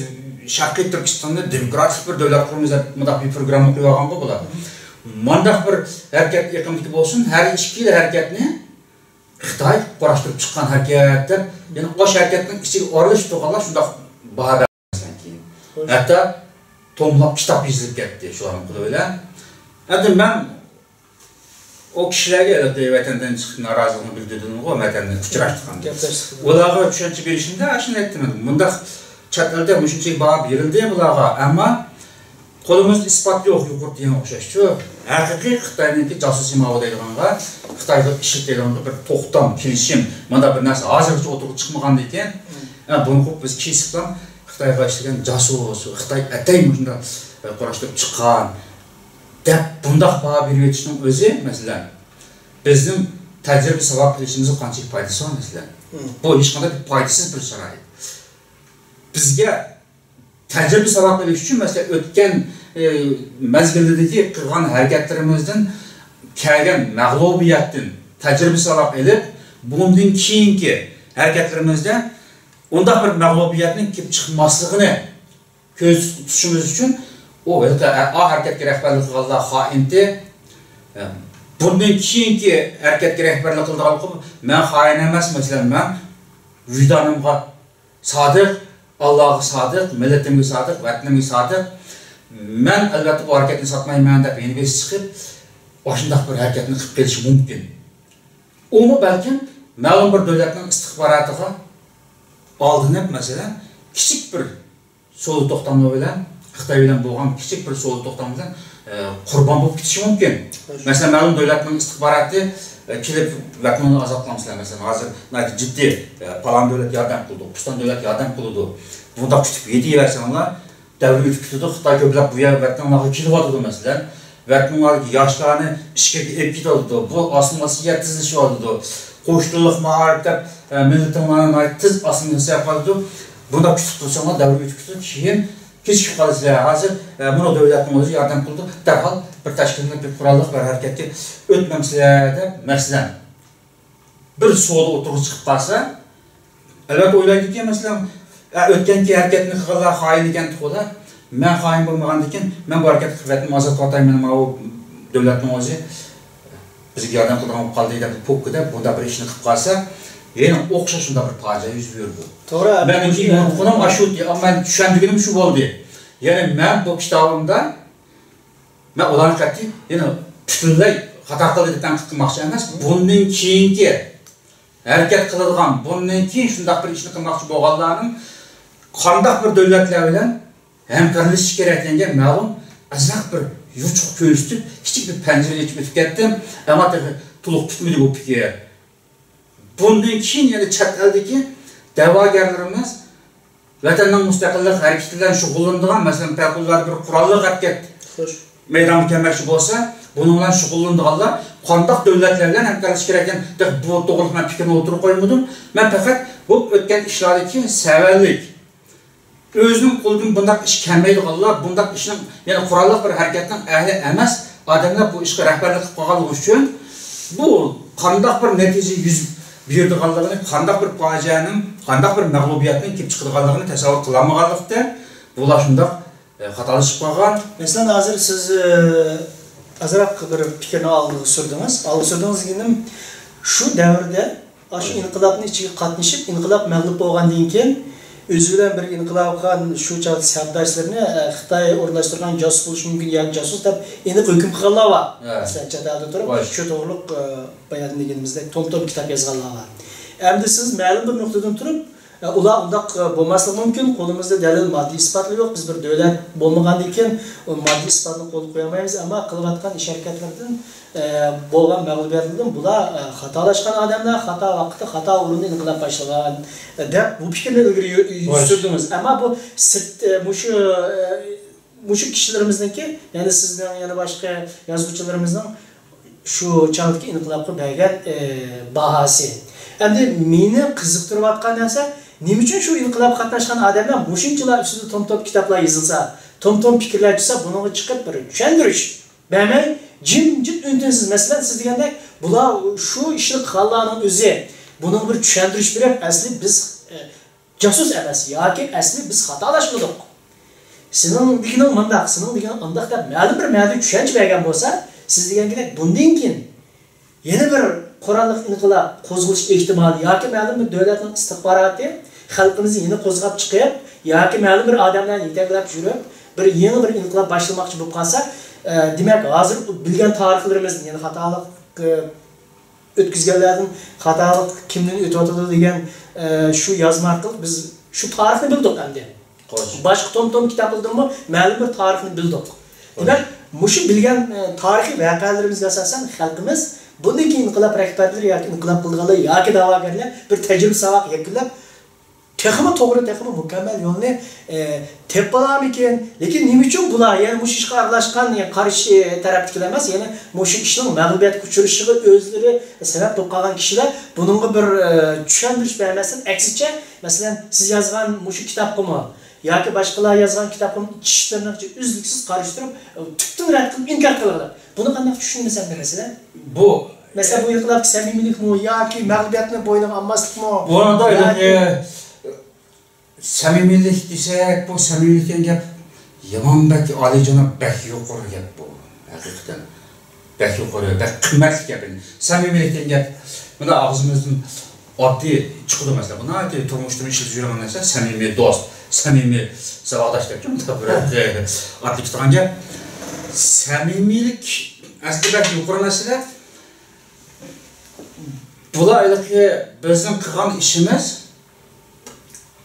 شەرقىي تۈركىستاندا دېموكراتىك بىر دۆلەت قۇرىمىز دەپ مۇنداق بىر پروگرامما قويۇۋالغانغۇ بۇلار. مۇنداق بىر ھەرىكەت ئېقىمدىكى بولسۇن، ھەر ئىككىلا ھەرىكەتنى خىتاي قۇراشتۇرۇپ چىققان ھەرىكەت دەپ، يەنە ئاشۇ ھەرىكەتنىڭ ئىچىگە ئارىلىشىپ تۇرغانلار شۇنداق باھا بەرمەسلىكتىن كېيىن. ھەتتا توملاپ كىتاب يېزىلىپ كەتتى شۇلارنىڭ قولى بىلەن. ئەمدى مەن ئۇ كىشىلەرگە ھېلىقى ۋەتەندىن چىقىپ نارازىلىقىنى بىلدۈردۈمغۇ، ۋەتەندىن ئۇچراشتۇرغان. گەپلەشتۇق. ئۇلارغا چۈشەنچە بېرىشىمدە ئاشۇنى ئېيتتىم. مۇنداق چەت ئەلدە مۇشۇنچىلىك باھا بېرىلدى بۇلارغا، ئەمما قولىمىزدا ئىسپات يوق، يۇقىرىدا دېگەنگە ئوخشاشچۇ. ھەقىقىي خىتاينىڭكى جاسۇسى ماۋۇ دەيدىغانغا، خىتايغا ئىشلىتىدىغانغا بىر توختام، كېلىشىم، مانا بىر نەرسە ھازىرغىچە ئوتتۇرىغا چىقمىغاندىكىن، ئە، بۇنى قويۇپ بىز كېسىپلا خىتايغا ئىشلىگەن جاسۇس، خىتاي ئەتەي مۇشۇنداق، ئە، قۇراشتۇرۇپ چىققان دەپ بۇنداق باھا بېرىۋېتىشنىڭ ئۆزى، مەسىلەن، بىزنىڭ تەجرىبە ساۋاق ئېلىشىمىزغا قانچىلىك پايدىسى بار، مەسىلەن؟ بۇ ھېچقانداق بىر پايدىسىز بىر شارائىت. بىزگە تەجرىبە ساۋاق ئېلىش ئۈچۈن، مەسىلەن، ئۆتكەن، ئى، مەزگىلدىكى قىلغان ھەرىكەتلىرىمىزدىن كەلگەن مەغلۇبىيەتتىن تەجرىبە ساۋاق ئېلىپ، بۇندىن كېيىنكى ھەرىكەتلىرىمىزدە ئۇنداق بىر مەغلۇبىيەتنىڭ كېلىپ چىقماسلىقىنى كۆزدە تۇتۇشىمىز ئۈچۈن، ئۇ ھېلىقى ئا ھەرىكەتكە رەھبەرلىك قىلغانلار خائىنتى، بۇندىن كېيىنكى ھەرىكەتكە رەھبەرلىك قىلىدىغانلىقى، مەن خائىن ئەمەس، مەسىلەن، مەن ۋىجدانىمغا سادىق، ئاللاغا سادىق، مىللىتىمگە سادىق، ۋەتىنىمگە سادىق. مەن، ئەلۋەتتە، بۇ ھەرىكەتنى ساتمايمەن دەپ يەنە بىرسى چىقىپ، ئاشۇنداق بىر ھەرىكەتنى قىلىپ قېلىشى مۇمكىن. ئۇمۇ بەلكىم مەلۇم بىر دۆلەتنىڭ ئىستىخباراتىغا ئالدىنىپ، مەسىلەن، كىچىك بىر سودا توختاملىرى بىلەن، خىتاي بىلەن بولغان كىچىك بىر سودا توختامى بىلەن، ئە، قۇربان بولۇپ كېتىشى مۇمكىن. خوش. مەسىلەن، مەلۇم دۆلەتنىڭ ئىستىخباراتى، ئە، كېلىپ ۋەتىنىڭ ئازاد قىلامسىلەر، مەسىلەن، ھازىر ناھايىتى جىددىي، ئە، پالان دۆلەت ياردەم قىلىدۇ، پۇستان دۆلەت ياردەم قىلىدۇ. بۇنداق كۈتۈپ يېتىۋەرسەڭلار، دەۋر ئۆتۈپ كېتىدۇ، خىتاي كۆپلەپ بۇ يەر ۋەتىنىڭلارغا كېلىۋاتىدۇ، مەسىلەن. ۋەتىنىڭلاردىكى ياشلارنى ئىچكىرىگە ئېلىپ كېتىۋاتىدۇ. بۇ ئاسسىمىلياتسىيە تېزلىشىۋاتىدۇ. قوش تىللىق مائارىپ دەپ، ئە، مىللىتىڭلارنى ناھايىتى تېز ئاسسىمىلياتسىيە قىلىۋاتىدۇ. بۇنداق كۈتۈپ تۇرساڭلار دەۋر ئۆتۈپ كېتىدۇ. كېيىن كېچىكىپ قالىسىلەر. ھازىر، ئە، مۇنۇ دۆلەتنىڭ ئۆزى ياردەم قىلىدۇ. دەرھال بىر تەشكىللىنىپ بىر قوراللىق بىر ھەرىكەتكە ئۆتمەمسىلەر دەپ، مەسىلەن. بىر سودا ئوتتۇرىغا چىقىپ قالسا، ئەلۋەتتە ئويلايدۇكى، مەسىلەن، ئە، ئۆتكەنكى ھەرىكەتنى قىلغانلار خائىن ئىكەن، تولا. مەن خائىن بولمىغاندىكىن، مەن بۇ ھەرىكەتنى قىلىپ ۋەتىنىمنى ئازاد قىلىۋاتاي، مانا ماۋۇ دۆلەتنىڭ ئۆزى بىزگە ياردەم قىلىدىغان بولۇپ قالدى دەپ، پوككا دەپ، بۇنداق بىر ئىشنى قىلىپ قالسا، يەنە ئوخشاش شۇنداق بىر پاجىئە يۈز بېرىدۇ. توغرا. مەنىڭكى يورۇتقىنىم ئاشۇ، ئەمما مەن چۈشەندۈرگىنىم شۇ بولدى. يەنى مەن بۇ كىتابىمدا مەن ئۇلارنى قەتئىي، يەنە پۈتۈنلەي خاتا قىلدى دەپ تەنقىد قىلماقچى ئەمەس. بۇندىن كېيىنكى ھەرىكەت قىلىدىغان، بۇندىن كېيىن شۇنداق بىر ئىشنى قىلماقچى بولغانلارنىڭ قانداق بىر دۆلەتلەر بىلەن ھەمكارلىشىشى كېرەكلىكىگە مەلۇم ئازراق بىر يوچۇق كۆرسىتىپ، كىچىك بىر پەنجىرە ئېچىپ ئۆتۈپ كەتتىم. ئەمما تېخى تولۇق پۈتمىدى بۇ پىكىر. بۇندىن كېيىن يەنە چەت ئەلدىكى دەۋاگەرلىرىمىز ۋەتەننىڭ مۇستەقىللىق ھەرىكىتى بىلەن شۇغۇللىنىدىغان، مەسىلەن، پەۋقۇلئاددە بىر قوراللىق ھەرىكەت خوش. مەيدانغا كەلمەكچى بولسا، بۇنىڭ بىلەن شۇغۇللىنىدىغانلار قانداق دۆلەتلەر بىلەن ھەمكارلىشىش كېرەككەن، تېخى بۇ توغرىلىق مەن پىكىرنى ئوتتۇرىغا قويمىدىم. مەن پەقەت بولۇپ ئۆتكەن ئىشلاردىكى سەۋەنلىك، ئۆزىنىڭ قولىدىن بۇنداق ئىش كەلمەيدىغانلار، بۇنداق ئىشنىڭ، يەنى قوراللىق بىر ھەرىكەتنىڭ ئەھلى ئەمەس ئادەملەر بۇ ئىشقا رەھبەرلىك قىلىپ قالغانلىقى ئۈچۈن، بۇ قانداق بىر نەتىجە يۈز بېرىدىغانلىقىنى، قانداق بىر پاجىئەنىڭ، قانداق بىر مەغلۇبىيەتنىڭ كېلىپ چىقىدىغانلىقىنى تەسەۋۋۇر قىلالمىغانلىقتىن، بۇلار شۇنداق، ئە، خاتالىشىپ قالغان. مەسىلەن، ھازىر سىز، ئە، ئازراق بىر پىكىرنى ئالغا سۈردىڭىز. ئالغا سۈردىڭىز دېگىنىم، شۇ دەۋردە ئاشۇ ئىنقىلابنىڭ ئىچىگە قاتنىشىپ، ئىنقىلاب مەغلۇپ بولغاندىن كېيىن، ئۆزى بىلەن بىر ئىنقىلابقا شۇ چاغدا سەپداشلىرىنى، ئە، خىتاي ئورۇنلاشتۇرغان جاسۇس بولۇشى مۇمكىن ياكى جاسۇس دەپ ئېنىق ھۆكۈم قىلغانلار بار. ھە. مەسىلەن، چەت ئەلدە تۇرۇپ، شۇ توغرۇلۇق، ئە، بايان دېگىنىمىزدەك توم-توم كىتاب يازغانلار بار. ئەمدى سىز مەلۇم بىر نۇقتىدىن تۇرۇپ، ئۇلار ئۇنداق بولماسلىقى مۇمكىن، قولىمىزدا دەلىل، ماددىي ئىسپاتلار يوق، بىز بىر دۆلەت بولمىغاندىكىن، ئۇ ماددىي ئىسپاتنى قولغا قويالمايمىز، ئەمما قىلىۋاتقان ئىش-ھەرىكەتلىرىدىن، بولغان مەغلۇبىيەتلىرىدىن بۇلار خاتالاشقان ئادەملەر، خاتا ۋاقىتتا، خاتا ئورۇندا ئىنقىلاب باشلىغان، دەپ بۇ پىكىرنى ئىلگىرى يۈ-، سۈردىڭىز. ئەمما بۇ سىرت، مۇشۇ، مۇشۇ كىشىلىرىمىزنىڭكى، يەنى سىزنىڭ، يەنە باشقا يازغۇچىلىرىمىزنىڭ شۇ چاغدىكى ئىنقىلابقا بەرگەن، ئى، باھاسى. ئەمدى مېنى قىزىقتۇرۇۋاتقان نەرسە، نېمە ئۈچۈن شۇ ئىنقىلابقا قاتناشقان ئادەملەر مۇشۇنچىلا ئۈستىدە توم-توم كىتابلار يېزىلسا، توم-توم پىكىرلەر چۈشسە، بۇنىڭغا چىقىپ بىر چۈشەندۈرۈش بەرمەي، جىمجىت، ئۈن-تىنسىز، مەسىلەن، سىز دېگەندەك، بۇلار شۇ ئىشنى قىلغانلارنىڭ ئۆزى بۇنىڭغا بىر چۈشەندۈرۈش بېرىپ، ئەسلى بىز، ئى، جاسۇس ئەمەس ياكى ئەسلى بىز خاتالاشمىدۇق. سېنىڭ دېگىنىڭ مۇنداق، سېنىڭ دېگىنىڭ ئانداق دەپ مەلۇم بىر مەنىدە چۈشەنچە بەرگەن بولسا، سىز دېگەن گېپتەك بۇندىن كېيىن يەنە بىر قوراللىق ئىنقىلاب قوزغىلىش ئېھتىمالى ياكى مەلۇم بىر دۆلەتنىڭ ئىستىخباراتى خەلقىمىزنى يەنە قوزغاپ چىقىپ، ياكى مەلۇم بىر ئادەملەرنى يېتەكلەپ يۈرۈپ، بىر يېڭى بىر ئىنقىلاب باشلىماقچى بولۇپ قالسا، ئە، دېمەك، ھازىر بىلگەن تارىخلىرىمىزنى يەنە خاتالىق، ئە، ئۆتكۈزگەنلەردىن خاتالىق كىمدىن ئۆتۈۋاتىدۇ دېگەن، ئە، شۇ يازما ئارقىلىق بىز شۇ تارىخنى بىلدۇق ئەمدى. خوش. باشقا توم-توم كىتابلاردىنمۇ مەلۇم بىر تارىخنى بىلدۇق. خوش. دېمەك، مۇشۇ بىلگەن، ئە، تارىخىي ۋەقەلىرىمىزگە ئاساسەن خەلقىمىز بۇندىن كېيىن ئىنقىلاب رەھبەرلىرى ياكى ئىنقىلاب قىلىدىغانلار ياكى دەۋاگەرلەر بىر تەجرىبە ساۋاق يەكۈنلەپ، تېخىمۇ توغرا، تېخىمۇ مۇكەممەل يولنى، ئە، تېپىپ بولارمىكىن؟ لېكىن نېمە ئۈچۈن بۇلار، يەنى مۇشۇ ئىشقا ئارىلاشقان، يەنى قارشى تەرەپتىكىلەر ئەمەس، يەنى مۇشۇ ئىشنىڭ مەغلۇبىيەتكە ئۇچرىشىغا ئۆزلىرى سەۋەب بولۇپ قالغان كىشىلەر بۇنىڭغا بىر، ئە، چۈشەندۈرۈش بەرمەستىن، ئەكسىچە، مەسىلەن، سىز يازغان مۇشۇ كىتابقىمۇ ياكى باشقىلار يازغان كىتابقىمۇ ئىچ-ئىچلىرىنىڭ ئۈزلۈكسىز قارشى تۇرۇپ، تۈپتىن رەت قىلىپ، ئىنكار قىلىۋاتىدۇ. بۇنى قانداق چۈشىنىمىز ئەمدى مەسىلەن؟ بۇ مەسىلەن، بۇ ئىنقىلابتىكى سەمىمىيلىكمۇ ياكى مەغلۇبىيەتنى بوينىغا ئالماسلىقمۇ؟ بۇنىڭدا ياكى سەمىمىيلىك دېسەك، بۇ سەمىمىيلىك دېگەن گەپ يامان بەك ئالىيجاناب، بەك يۇقىرى گەپ بۇ. ھەقىقەتەن بەك يۇقىرى، بەك قىممەتلىك گەپ. سەمىمىيلىك دېگەن گەپ مانا ئاغزىمىزدىن ئاددىي چىقىدۇ، مەسىلەن، بۇ ناھايىتى تۇرمۇشتا ئىشلىتىپ يۈرگەن نەرسە، سەمىمىي دوست، سەمىمىي ساۋاقداش دەپچۇ، مۇنداق بىر ئاددىي كېتىدىغان گەپ. سەمىمىيلىك ئەسلىدە بەك يۇقىرى مەسىلە. بۇلار ھېلىقى بىزنىڭ قىلغان ئىشىمىز،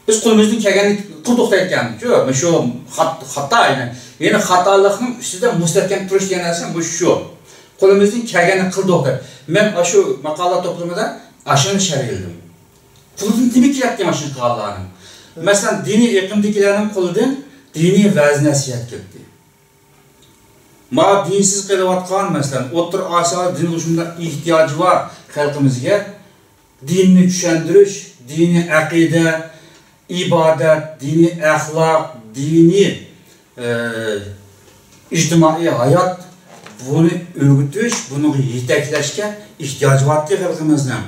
بىز قولىمىزدىن كەلگەننى قىلدۇق دەيدىكەن. شۇ، شۇ خات-، خاتا، يەنى، يەنى خاتالىقنىڭ ئۈستىدە مۇستەھكەم تۇرۇش دېگەن نەرسە مۇشۇ شۇ. قولىمىزدىن كەلگەننى قىلدۇق دەپ. مەن ئاشۇ ماقالە توپلىمىدا ئاشۇنى شەرھلىدىم. قولىدىن نېمە كېلەتتى ماشىنا قىلغانلارنىڭ؟ مەسىلەن، دىنىي ئېقىمدىكىلەرنىڭ قولىدىن دىنىي ۋەز-نەسىھەت كەتتى. ما دىنسىز قېلىۋاتقان، مەسىلەن، ئوتتۇرا ئاسىيادا دىنغا شۇنداق ئېھتىياجى بار خەلقىمىزگە، دىننى چۈشەندۈرۈش، دىنىي ئەقىدە، ئىبادەت، دىنىي ئەخلاق، دىنىي، ئە، ئىجتىمائىي ھايات، بۇنى ئۆگىتىش، بۇنىڭغا يېتەكلەشكە ئېھتىياجى بارتتى خەلقىمىزنىڭ.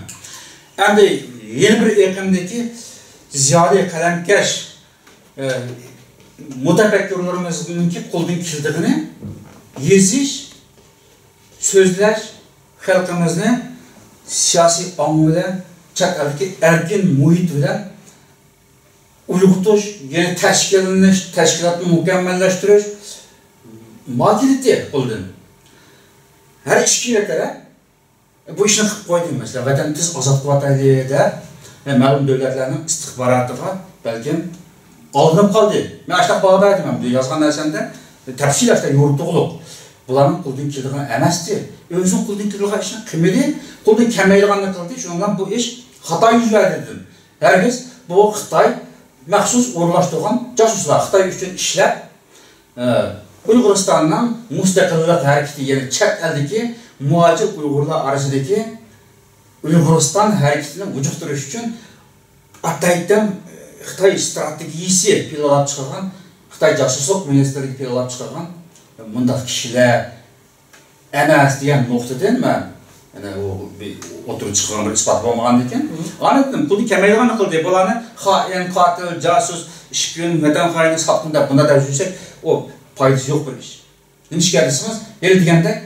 ئەمدى يەنە بىر ئېقىمدىكى زىيالىي قەلەمكەش، ئە، مۇتەپەككۇرلىرىمىزنىڭكى قولىدىن كېلىدىغىنى يېزىش، سۆزلەش، خەلقىمىزنى سىياسىي ئاڭ بىلەن، چەت ئەلدىكى ئەركىن مۇھىت بىلەن ئۇيغۇتۇش، يەنى تەشكىللىنىش، تەشكىلاتنى مۇكەممەللەشتۈرۈش، ماھىيىتى قولىدىن. ھەر ئىككى تەرەپ بۇ ئىشنى قىلىپ قويدى، مەسىلەن، ۋەتەننى تېز ئازاد قىلىۋاتايلى دەپ، مەلۇم دۆلەتلەرنىڭ ئىستىخباراتىغا بەلكىم ئالدىنىپ قالدى. مەن ئاشۇنداق باھادا ئېيتىمەن، بۇ يازغان نەرسەمدە تەپسىلىي ئاشۇنداق يورۇتۇقلۇق. بۇلارنىڭ قولىدىن كېلىدىغان ئەمەستى. ئۆزىنىڭ قولىدىن كېلىدىغان ئىشنى قىلمىدى، قولىدىن كەلمەيدىغاننى قىلدى. شۇنىڭ بىلەن بۇ ئىش خاتا يۈز بەردى دېدىم. ھەرگىز بۇ خىتاي مەخسۇس ئورۇنلاشتۇرغان جاسۇسلار، خىتاي ئۈچۈن ئىشلەپ، ئە، ئۇيغۇرىستاننىڭ مۇستەقىللىق ھەرىكىتى، يەنى چەت ئەلدىكى مۇھاجىر ئۇيغۇرلار ئارىسىدىكى ئۇيغۇرىستان ھەرىكىتىنى ھۇجۇقتۇرۇش ئۈچۈن ئاتايتەن خىتاي ئىستراتېگىيىسى پىلانلاپ چىقارغان، خىتاي جاسۇسلۇق مىنىستىرلىكى پىلانلاپ چىقارغان مۇنداق كىشىلەر ئەمەس دېگەن نۇقتىدىن مەن، يەنە ئۇ بىر ئوتتۇرىغا چىققان بىر ئىسپات بولمىغاندىكىن، ئاندىن قولىدىن كەلمەيدىغاننى قىلدى. بۇلارنى خائىن، قاتىل، جاسۇس، ئىشقىن، ۋەتەن خائىنى، ساتقىن دەپ بۇنداق دەپ يۈرسەك، ئۇ پايدىسى يوق بىر ئىش. نېمىشقا دېسىڭىز، ھېلى دېگەندەك،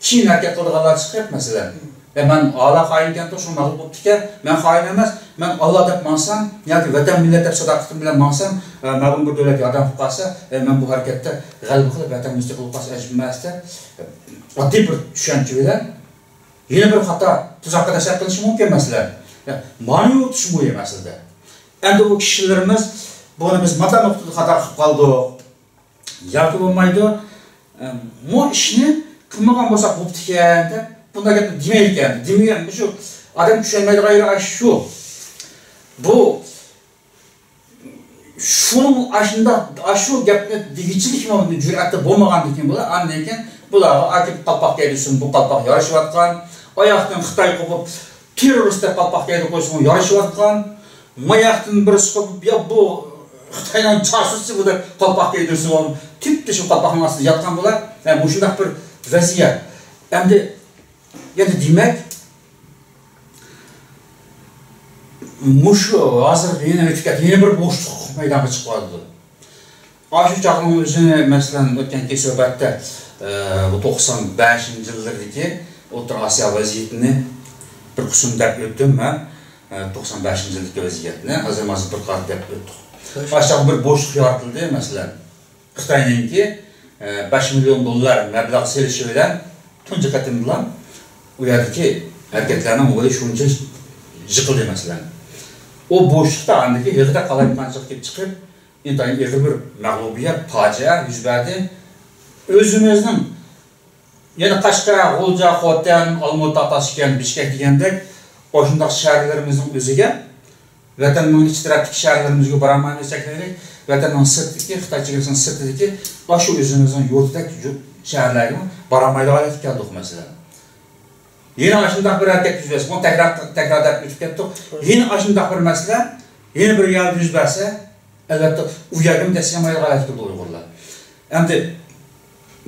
كېيىن ھەرىكەت قىلىدىغانلار چىقىپ، مەسىلەن، يا مەن ئالا خائىنكەنتۇ، شۇ مەغلۇپ بوپتىكەن، مەن خائىن ئەمەس، مەن ئاللا دەپ ماڭسام ياكى ۋەتەن، مىللەت دەپ ساداقىتىم بىلەن ماڭسام، ئە، مەلۇم بىر دۆلەت ياردەم قىلىپ قالسا، ئە، مەن بۇ ھەرىكەتتە غەلىبە قىلىپ ۋەتەن مۇستەقىل بولۇپ قالسا ئەجەب ئەمەس دەپ، ئاددىي بىر چۈشەنچە بىلەن يەنە بىر خاتا تۇزاققا دەسسەپ قېلىشى مۇمكىن، مەسىلەن. يا، مانا يۇرتۇش مۇھىم ئەسلىدە. ئەمدى ئۇ كىشىلىرىمىز بۇنى بىز ماتا نۇقتىدا خاتا قىلىپ قالدۇق. ياكى بولمايدۇ، ئە، بۇ ئىشنى قىلمىغان بولساق بوپتىكەن دەپ بۇنداق گەپنى دېمەيدىكەن. دېمىگەن، مۇشۇ ئادەم چۈشەنمەيدىغان يېرى ئاشۇ. بۇ، شۇنىڭ ئاشۇنداق، ئاشۇ گەپنى دېگۈچىلىكمۇ جۈرئەتى بولمىغاندىن كېيىن بۇلار، ئاندىن كېيىن بۇلارغا ئاكىپ قالپاق كىيدۈرسىمۇ بۇ قالپاق يارىشىۋاتقان، ئاياقتىن خىتاي قوپۇپ، تېررورىست دەپ قالپاق كىيدۈرۈپ قويسىمۇ يارىشىۋاتقان، ماياقتىن بىرسى قوپۇپ، يا بۇ خىتاينىڭ جاسۇسى بۇ دەپ قالپاق كىيدۈرسىمۇ، تۈپتە شۇ قالپاقنىڭ ئاستىدا ياتقان بۇلار. ھە، مۇشۇنداق بىر ۋەزىيەت. ئەمدى، يەنە دېمەك، مۇشۇ ھازىر يەنە ئۆتۈپ كەتتى، يەنە بىر بوشلۇق مەيدانغا چىقىۋاتىدۇ. ئاشۇ چاغنىڭ ئۆزىنى، مەسىلەن، ئۆتكەنكى سۆھبەتتە، ئە، بۇ توقسان بەشىنچى يىللىرىدىكى ئوتتۇرا ئاسىيا ۋەزىيىتىنى بىر قىسىم دەپ ئۆتتۈم مەن. ئە، توقسان بەشىنچى يىلدىكى ۋەزىيەتنى ھازىر، ھازىر بىر قارا دەپ ئۆتتۇق. خوش. ئاشۇ چاغدا بىر بوشلۇق يارىتىلدى، مەسىلەن. خىتاينىڭكى، ئە، بەش مىليون دوللار مەبلەغ سېلىشى بىلەن تۇنجى قېتىمدىلا ئۇ يەردىكى ھەرىكەتلەرنىڭ ھولى شۇنچە يىقىلدى، مەسىلەن. ئۇ بوشلۇقتا ئاندىكى ھېلىقىدەك قالايمىقانچىلىق كېلىپ چىقىپ، ئىنتايىن ئېغىر بىر مەغلۇبىيەت، پاجىئە يۈز بەردى. ئۆزىمىزنىڭ يەنە قەشقەر، غۇلجا، خوتەن، ئالمۇتا، تاشكەنت، بىشكەك دېگەندەك ئاشۇنداق شەھەرلىرىمىزنىڭ ئۆزىگە، ۋەتەننىڭ ئىچ تەرەپتىكى شەھەرلىرىمىزگە بارالمايمىز، چەكلەيلى، ۋەتەننىڭ سىرتىدىكى، خىتاي چېگرىسىنىڭ سىرتىدىكى ئاشۇ ئۆزىمىزنىڭ يۇرتىدەك يۇ-، شەھەرلەرگىمۇ بارالمايدىغان ھالەتكە كەلدۇق، مەسىلەن. يەنە ئاشۇنداق بىر ھەرىكەت يۈز بەرسە، بۇنى تەكرار، تەكرار دەپ ئۆتۈپ كەتتۇق. يەنە ئاشۇنداق بىر مەسىلە يەنە بىر يەردە يۈز بەرسە، ئەلۋەتتە، ئۇ يەرگىمۇ دەسسىيەلمەيدىغان ھالەتكە كېلىدۇ ئۇيغۇرلار. ئەمدى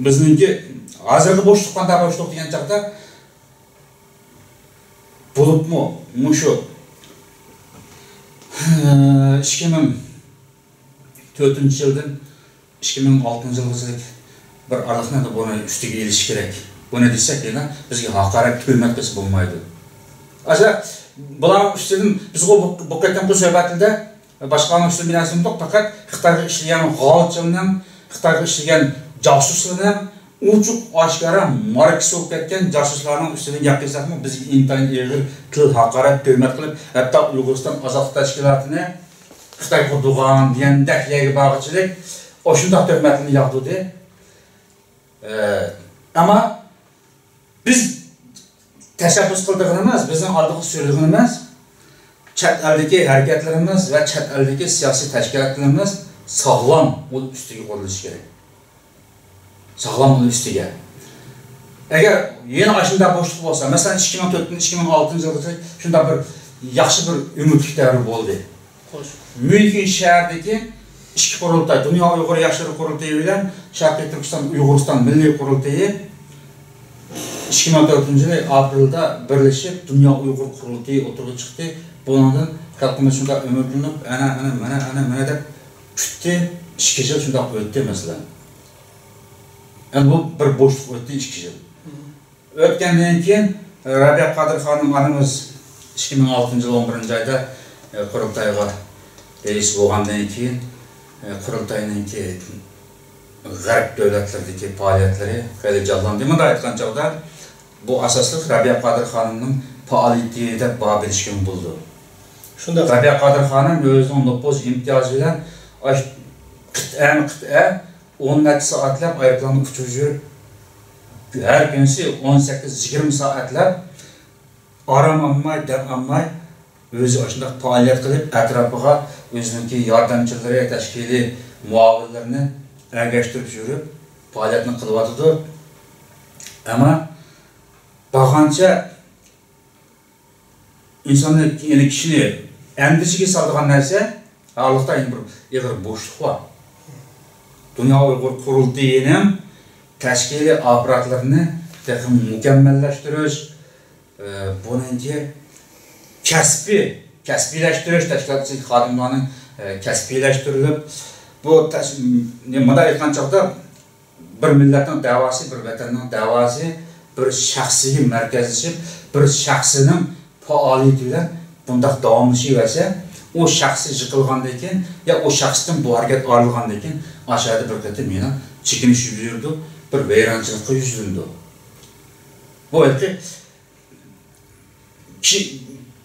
بىزنىڭكى ھازىرقى بوشلۇق قانداق بوشلۇق دېگەن چاغدا، بولۇپمۇ مۇشۇ، ئىككى مىڭ تۆتىنچى يىلدىن ئىككى مىڭ ئالتىنچى يىلغىچە بىر ئارىلىقنى بۇنى ئۈستىگە ئېلىش كېرەك. بۇنى دېسەك يەنە بىزگە ھاقارەت، تۆھمەت قىلسا بولمايدۇ. ئاشۇ بۇلارنىڭ ئۈستىدىن بىزغۇ بۇ، بۇ قېتىمقى سۆھبەتلەردە باشقىلارنىڭ ئۈستىدىن بىر نەرسە دېمىدۇق، پەقەت خىتايغا ئىشلىگەن غالچىلىرىنىڭ، خىتايغا ئىشلىگەن جاسۇسلىرىنىڭ ئوچۇق ئاشكارا ماركىسى بولۇپ كەتكەن جاسۇسلارنىڭ ئۈستىدىن گەپ قىلساقمۇ، بىزگە ئىنتايىن ئېغىر تىل، ھاقارەت، تۆھمەت قىلىپ، ھەتتا ئۇيغۇرىستان ئازادلىق تەشكىلاتىنى خىتاي قۇرىدىغان دېگەندەك يەرگە بارغۇچىلىك ئاشۇنداق تۆھمەتلەرنى ياغدۇردى. ئە، ئەمما بىز تەشەببۇس قىلىدىغىنىمىز، بىزنىڭ ئالدىغا سۈرىدىغىنىمىز، چەت ئەلدىكى ھەرىكەتلىرىمىز ۋە چەت ئەلدىكى سىياسىي تەشكىلاتلىرىمىز ساغلام ئۇل ئۈستىگە قۇرۇلۇشى كېرەك. ساغلام ئۇل ئۈستىگە. ئەگەر يەنە ئاشۇنداق بوشلۇق بولسا، مەسىلەن، ئىككى مىڭ تۆتىنچى، ئىككى مىڭ ئالتىنچى يىلغىچە شۇنداق بىر ياخشى بىر ئۈمىدلىك دەۋر بولدى. خوش. ميۇنخېن شەھىرىدىكى ئىككى قۇرۇلتاي، دۇنيا ئۇيغۇر ياشلىرى قۇرۇلتىيى بىلەن شەرقىي تۈركىستان ئۇيغۇرىستان مىللىي قۇرۇلتىيى ئىككى مىڭ تۆتىنچى يىلى ئاپرېلدا بىرلىشىپ، دۇنيا ئۇيغۇر قۇرۇلتىيى ئوتتۇرىغا چىقتى. بۇنىڭدىن خەلقىمىز شۇنداق ئۈمىدلىنىپ، ئەنە، ئەنە، مانا، ئەنە، مانا دەپ كۈتتى. ئىككى يىل شۇنداق ئۆتتى، مەسىلەن. يەنى بۇ بىر بوشلۇق ئۆتتى، ئىككى يىل. ئۆتكەندىن كېيىن، رەبىيە قادىر خانىم ئانىمىز ئىككى مىڭ ئالتىنچى يىل ئون بىرىنچى ئايدا، ئە، قۇرۇلتايغا رەئىس بولغاندىن كېيىن، ئە، قۇرۇلتاينىڭكى غەرب دۆلەتلىرىدىكى پائالىيەتلىرى خېلى جانلاندى. مۇنداق ئېيتقان چاغدا، بۇ ئاساسلىق رەبىيە قادىر خانىمنىڭ پائالىيىتى دەپ باھا بېرىشكىمۇ بولىدۇ. شۇنداق. رەبىيە قادىر خانىم ئۆزىنىڭ نوپۇز ئىمتىيازى بىلەن ئاش-، قىتئەمۇ قىتئە ئون نەچچە سائەتلەپ ئايروپىلاندا ئۇچۇپ يۈرۈپ، ھەر كۈنسى ئون سەككىز يىگىرمە سائەتلەپ ئارام ئالماي، دەم ئالماي، ئۆزى ئاشۇنداق پائالىيەت قىلىپ، ئەتراپىغا ئۆزىنىڭكى ياردەمچىلىرى، تەشكىلىي مۇئاۋىنلىرىنى ئەگەشتۈرۈپ يۈرۈپ، پائالىيەتنى قىلىۋاتىدۇ. ئەمما بارغانچە ئىنساننى، يەنى كىشىنى ئەندىشىگە سالىدىغان نەرسە، ھازىرلىقتا يەنە بىر ئېغىر بوشلۇق بار. دۇنيا ئۇيغۇر قۇرۇلتىيىنىڭ تەشكىلىي ئاپپاراتلىرىنى تېخىمۇ مۇكەممەللەشتۈرۈش، ئە، بۇنىڭكى كەسپىي، كەسپىيلەشتۈرۈش، تەشكىلاتچى خادىملارنىڭ، ئە، كەسپىيلەشتۈرۈلۈپ، بۇ تەش-، مۇنداق ئېيتقان چاغدا، بىر مىللەتنىڭ دەۋاسى، بىر ۋەتەننىڭ دەۋاسى، بىر شەخسىگە مەركەزلىشىپ، بىر شەخسنىڭ پائالىيىتى بىلەن بۇنداق داۋاملىشىۋەرسە، ئۇ شەخس يىقىلغاندىن كېيىن يا ئۇ شەخستىن بۇ ھەرىكەت ئايرىلغاندىن كېيىن ئاشۇ يەردە بىر قېتىم يەنە چېكىنىش يۈز بېرىدۇ، بىر ۋەيرانچىلىققا يۈزلىنىدۇ. بۇ ھېلىقى كىشى-،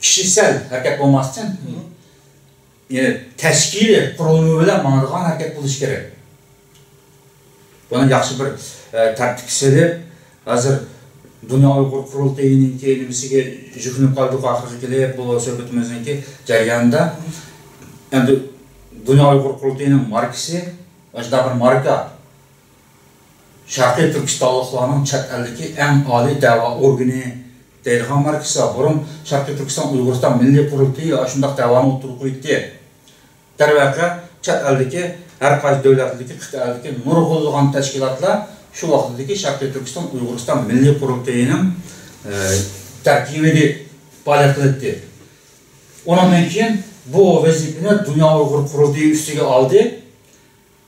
كىشىسەل ھەرىكەت بولماستىن، يەنى تەشكىلىي قۇرۇلما بىلەن ماڭىدىغان ھەرىكەت بولۇشى كېرەك. بۇنى ياخشى بىر، ئە، تەرتىپكە سېلىپ، ھازىر دۇنيا ئۇيغۇر قۇرۇلتىيىنىڭكى نېمىسىگە يۈكۈنۈپ قالدۇق ئاخىرىغا كېلىپ، بۇ سۆھبىتىمىزنىڭكى جەريانىدا. ئەمدى دۇنيا ئۇيغۇر قۇرۇلتىيىنىڭ ماركىسى، مۇشۇنداق بىر ماركا. شەرقىي تۈركىستانلىقلارنىڭ چەت ئەلدىكى ئەڭ ئالىي دەۋا ئورگىنى دەيدىغان ماركىسى بار. بۇرۇن شەرقىي تۈركىستان ئۇيغۇرىستان مىللىي قۇرۇلتىيى ئاشۇنداق دەۋانى ئوتتۇرىغا قويۇپتى. دەرۋەقە، چەت ئەلدىكى، ھەر قايسى دۆلەتلەردىكى، قىتئەلەردىكى نۇرغۇنلىغان تەشكىلاتلار شۇ ۋاقىتتىكى شەرقىي تۈركىستان ئۇيغۇرىستان مىللىي قۇرۇلتىيىنىڭ، ئە، تەركىبىدە پائالىيەت قىلاتتى. ئۇنىڭدىن كېيىن بۇ ۋەزىپىنى دۇنيا ئۇيغۇر قۇرۇلتىيى ئۈستىگە ئالدى.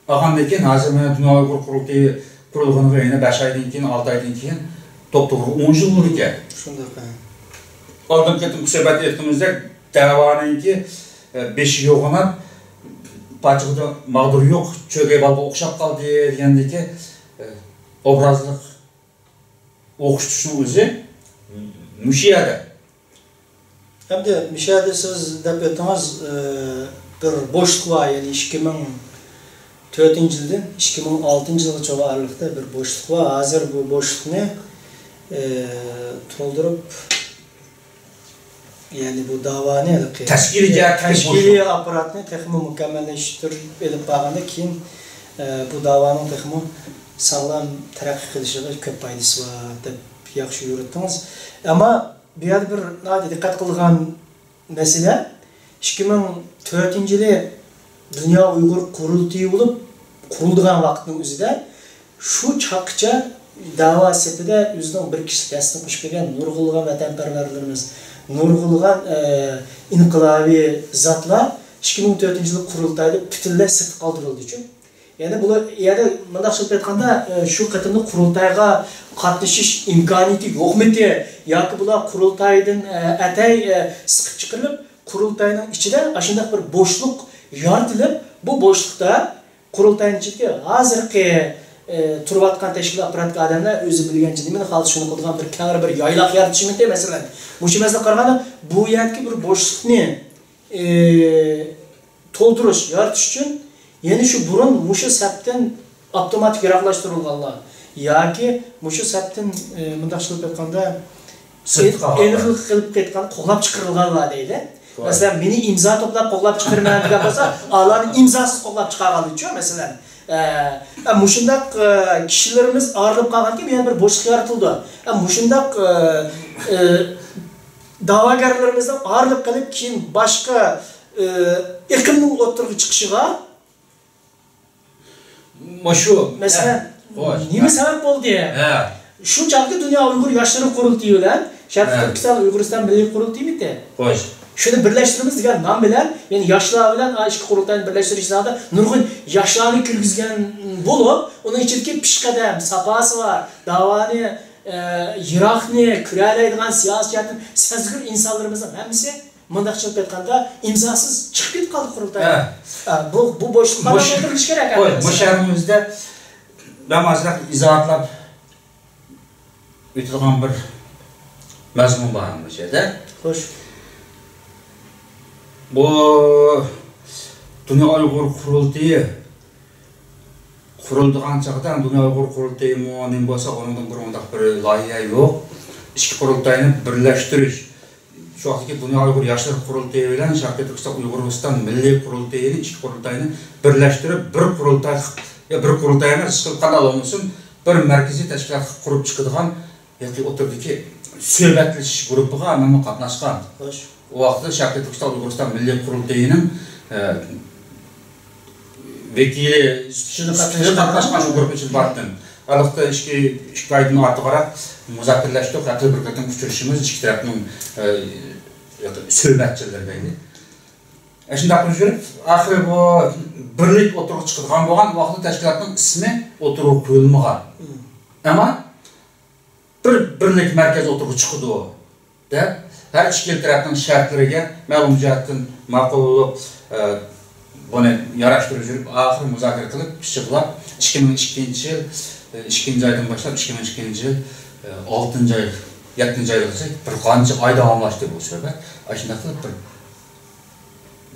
ئالغاندىن كېيىن، ھازىر مانا دۇنيا ئۇيغۇر قۇرۇلتىيى قۇرۇلغىنىغا يەنە بەش ئايدىن كېيىن، ئالتە ئايدىن كېيىن، توپتوغرا ئون يىل بولىدىكەن. شۇنداق، ھە. ئالدىنقى قېتىمقى سۆھبەتتە ئېيتقىنىمىزدەك، دەۋانىڭكى، ئە، بېشى يوغىناپ، پاچىقىدا ماغدۇر يوق، چۆگەي بالىغا ئوخشاپ قالدى دېگەندىكى، ئە، ئوبرازلىق ئوخشىتىشنىڭ ئۆزى مۇشۇ يەردە. ئەمدى مۇشۇ يەردە سىز دەپ ئۆتتىڭىز، ئى، بىر بوشلۇق بار، يەنى ئىككى مىڭ تۆتىنچى يىلدىن ئىككى مىڭ ئالتىنچى يىلغىچە ئارىلىقتا بىر بوشلۇق بار. ھازىر بۇ بوشلۇقنى، ئى، تولدۇرۇپ، يەنى بۇ داۋانى ھېلىقى تەشكىلىي جەھەتتىكى تەشكىلىي بوشلۇق. ئاپپاراتنى تېخىمۇ مۇكەممەللەشتۈرۈپ ئېلىپ بارغاندىن كېيىن، ئى، بۇ داۋانىڭ تېخىمۇ ساغلام تەرەققىي قىلىشىغا كۆپ پايدىسى بار دەپ ياخشى يورۇتتىڭىز. ئەمما بۇ يەردە بىر ناھايىتى دىققەت قىلىدىغان مەسىلە، ئىككى مىڭ تۆتىنچى يىلى دۇنيا ئۇيغۇر قۇرۇلتىيى بولۇپ قۇرۇلىدىغان ۋاقىتنىڭ ئۆزىدە شۇ چاغقىچە دەۋا سېپىدە ئۆزىنىڭ بىر كىشىلىك ھەسسىسىنى قوشۇپ كەلگەن نۇرغۇنلىغان ۋەتەنپەرۋەرلىرىمىز، نۇرغۇنلىغان، ئە، ئىنقىلابىي زاتلار ئىككى مىڭ تۆتىنچى يىلى قۇرۇلتايدا پۈتۈنلەي سىرتقا قالدۇرۇلدىچۇ. يەنى بۇلار، يەنى مۇنداق قىلىپ ئېيتقاندا، ئە، شۇ قېتىملىق قۇرۇلتايغا قاتنىشىش ئىمكانىيىتى يوقمىتى ياكى بۇلار قۇرۇلتايدىن، ئە، ئەتەي، ئە، سىقىپ چىقىرىلىپ، قۇرۇلتاينىڭ ئىچىدە ئاشۇنداق بىر بوشلۇق يارىتىلىپ، بۇ بوشلۇقتا قۇرۇلتاينىڭ ئىچىدىكى ھازىرقى، ئە، تۇرۇۋاتقان تەشكىلات ئاپپاراتتىكى ئادەملەر ئۆزى بىلگەنچە نېمىنى خالىسا شۇنى قىلىدىغان بىر كەڭرى بىر يايلاق يارىتىشمىتى، مەسىلەن. مۇشۇ مەسىلىگە قارىغاندا، بۇ يەردىكى بىر بوشلۇقنى، ئى، تولدۇرۇش، يارىتىش ئۈچۈن يەنە شۇ بۇرۇن مۇشۇ سەپتىن ئاپتوماتىك يىراقلاشتۇرۇلغانلار ياكى مۇشۇ سەپتىن، ئى، مۇنداقچە قىلىپ ئېيتقاندا، سىرتقا ئېنىقلىق قىلىپ ئېيتقاندا، قوغلاپ چىقىرىلغانلار دەيلى. توغرا. مەسىلەن، مېنى ئىمزا توپلاپ قوغلاپ چىقىرىمەن دېگەن بولسا، ئالارنى ئىمزاسىز قوغلاپ چىقارغانلىچۇ، مەسىلەن. ئە، ئە، مۇشۇنداق، ئە، كىشىلىرىمىز ئايرىلىپ قالغاندىكىن يەنە بىر بوشلۇق يارىتىلىدۇ. ئە، مۇشۇنداق، ئە، ئە، دەۋاگەرلىرىمىزنىڭ ئايرىلىپ قېلىپ، كېيىن باشقا، ئى، ئېقىمنىڭ ئوتتۇرىغا چىقىشىغا مۇشۇ، مەسىلەن، ھە، خوش، نېمە سەۋەب بولدى؟ ھە. شۇ چاغقى دۇنيا ئۇيغۇر ياشلىرى قۇرۇلتىيى بىلەن شەرقىي ھە. تۈركىستان ئۇيغۇرىستان مىللىي قۇرۇلتىيىمىتى؟ خوش. شۇنى بىرلەشتۈرىمىز دېگەن نام بىلەن، يەنى ياشلار بىلەن، ئا، ئىككى قۇرۇلتاينى بىرلەشتۈرۈش ھېسابىدا نۇرغۇن ياشلارنى كىرگۈزگەن بولۇپ، ئۇنىڭ ئىچىدىكى پېشقەدەم، ساپاسى بار، داۋانى، ئە، يىراقنى كۆرەلەيدىغان، سىياسىي جەھەتتىن سەزگۈر ئىنسانلىرىمىزنىڭ ھەممىسى مۇنداقچە قىلىپ ئېيتقاندا، ئىمزاسىز چىقىپ كېتىپ قالدى قۇرۇلتايدىن. ھە. ئە، بۇ، بۇ بوشلۇقلارنى مۇش-، تولدۇرۇش كېرەك، قوي، ئەمەسمۇ؟ مۇشۇ يەرنىڭ ئۆزىدە مەن ھازىر ئىزاھاتلاپ ئۆتىدىغان بىر مەزمۇن بار مۇشۇ يەردە. خوش. بۇ دۇنيا ئۇيغۇر قۇرۇلتىيى قۇرۇلىدىغان چاغدا، دۇنيا ئۇيغۇر قۇرۇلتىيىمۇ نېمە بولسا، ئۇنىڭدىن بۇرۇن ئۇنداق بىر لايىھە يوق. ئىككى قۇرۇلتاينى بىرلەشتۈرۈش. شۇ ۋاقىتتىكى دۇنيا ئۇيغۇر ياشلىرى قۇرۇلتىيى بىلەن شەرقىي تۈركىستان ئۇيغۇرىستان مىللىي قۇرۇلتىيىنى، ئىككى قۇرۇلتاينى بىرلەشتۈرۈپ، بىر قۇرۇلتاي، يا بىر قۇرۇلتاي ئەمەس، ئىشقىلىپ قانداق بولمىسۇن، بىر مەركىزىي تەشكىلات قۇرۇپ چىقىدىغان ياكى ئوتتۇرىدىكى سۆھبەتلىشىش گۇرۇپپىغا مەنمۇ قاتناشقان. خوش. ئۇ ۋاقىتتا شەرقىي تۈركىستان ئۇيغۇرىستان مىللىي قۇرۇلتىيىنىڭ، ئە، ۋەكىلى سۈپىتىدە قاتناشقان شۇ گۇرۇپپا ئىچىدە باردىم. ئارىلىقتا ئىككى، ئىككى ئايدىن ئارتۇقراق مۇزاكىرىلەشتۇق. ھەپتىدە بىر قېتىم ئۇچرىشىمىز، ئىككى تەرەپنىڭ، ئە، سۆھبەتچىلىرى دەيلى. ئە، شۇنداق يۈرۈپ، ئاخىرى بۇ بىرلىك ئوتتۇرىغا چىقىدىغان بولغان، ئۇ ۋاقىتتا تەشكىلاتنىڭ ئىسمى ئوتتۇرىغا قويۇلمىغان. مم. ئەمما بىر بىرلىك مەركەز ئوتتۇرىغا چىقىدۇ دەپ، ھەر ئىككىلا تەرەپنىڭ شەرتلىرىگە مەلۇم جەھەتتىن ماقۇل بولۇپ، ئە، بۇنى ياراشتۇرۇپ يۈرۈپ، ئاخىرى مۇزاكىرە قىلىپ، پىششىقلاپ، ئىككى مىڭ ئىككىنچى يىل، ئە، ئىككىنچى ئايدىن باشلاپ، ئىككى مىڭ ئىككىنچى يىل، ئە، ئالتىنچى ئاي، يەتتىنچى ئايغىچە بىر قانچە ئاي داۋاملاشتى بۇ سۆھبەت. ئاشۇنداق قىلىپ بىر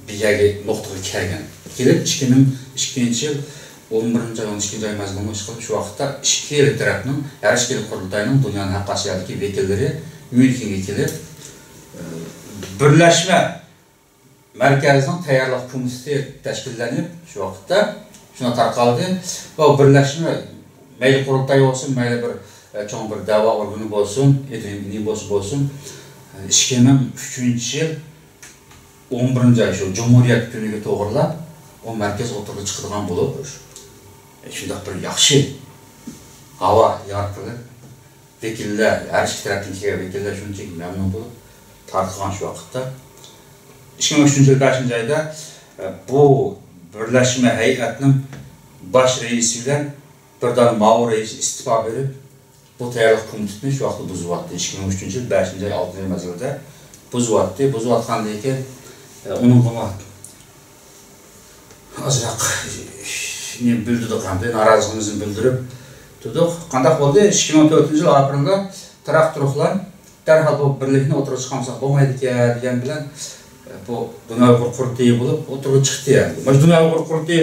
بىر يەرگە نۇقتىغا كەلگەن. كېلىپ ئىككى مىڭ ئىككىنچى يىل ئون بىرىنچى ئاي، ئون ئىككىنچى ئاي مەزگىلىمۇ ئىشقىلىپ، شۇ ۋاقىتتا ئىككىلا تەرەپنىڭ، ھەر ئىككىلا قۇرۇلتاينىڭ دۇنيانىڭ ھەر قايسى يەردىكى ۋەكىللىرى ميۇنخېنگە كېلىپ، ئە، بىرلەشمە مەركەزنىڭ تەييارلىق كومىتېتى تەشكىللىنىپ، شۇ ۋاقىتتا شۇنداق تارقالدى. بۇ بىرلەشمە مەيلى قۇرۇلتاي بولسۇن، مەيلى بىر، ئە، چوڭ بىر دەۋا ئورگىنى بولسۇن، ئېدىن نېمە بولسا بولسۇن، ئىككى مىڭ ئۈچىنچى يىل ئون بىرىنچى ئاي شۇ جۇمھۇرىيەت كۈنىگە توغرىلاپ ئۇ مەركەز ئوتتۇرىغا چىقىدىغان بولۇپ، شۇنداق بىر ياخشى ھاۋا يارىتىلىپ، ۋەكىللەر، ھەر ئىككى تەرەپتىن كەلگەن ۋەكىللەر شۇنچىلىك مەمنۇن بولۇپ تارقىغان شۇ ۋاقىتتا. ئىككى مىڭ ئۈچىنچى يىل بەشىنچى ئايدا، ئە، بۇ بىرلەشمە ھەيئەتنىڭ باش رەئىسى بىلەن بىر دانە ماۋۇ رەئىس ئىستېپا بېرىپ، بۇ تەييارلىق كومىتېتىنى شۇ ۋاقىتتا بۇزۇۋەتتى. ئىككى مىڭ ئۈچىنچى يىل بەشىنچى ئاي، ئالتىنچى ئاي مەزگىلىدە بۇزۇۋەتتى. بۇزۇۋاتقاندىن كېيىن، ئە، ئۇنىڭغىمۇ ئازراق نېمە بىلدۈردۇق ئەمدى، نارازىلىقىمىزنى بىلدۈرۈپ تۇردۇق. قانداق بولدى؟ ئىككى مىڭ تۆتىنچى يىل ئاپرېلدا تىراق تۇرۇقلار دەرھال بۇ بىرلىكنى ئوتتۇرىغا چىقارمىساق بولمايدىكەن دېگەن بىلەن، بۇ دۇنيا ئۇيغۇر قۇرۇلتىيى بولۇپ ئوتتۇرىغا چىقتى. يەنى مۇشۇ دۇنيا ئۇيغۇر قۇرۇلتىيى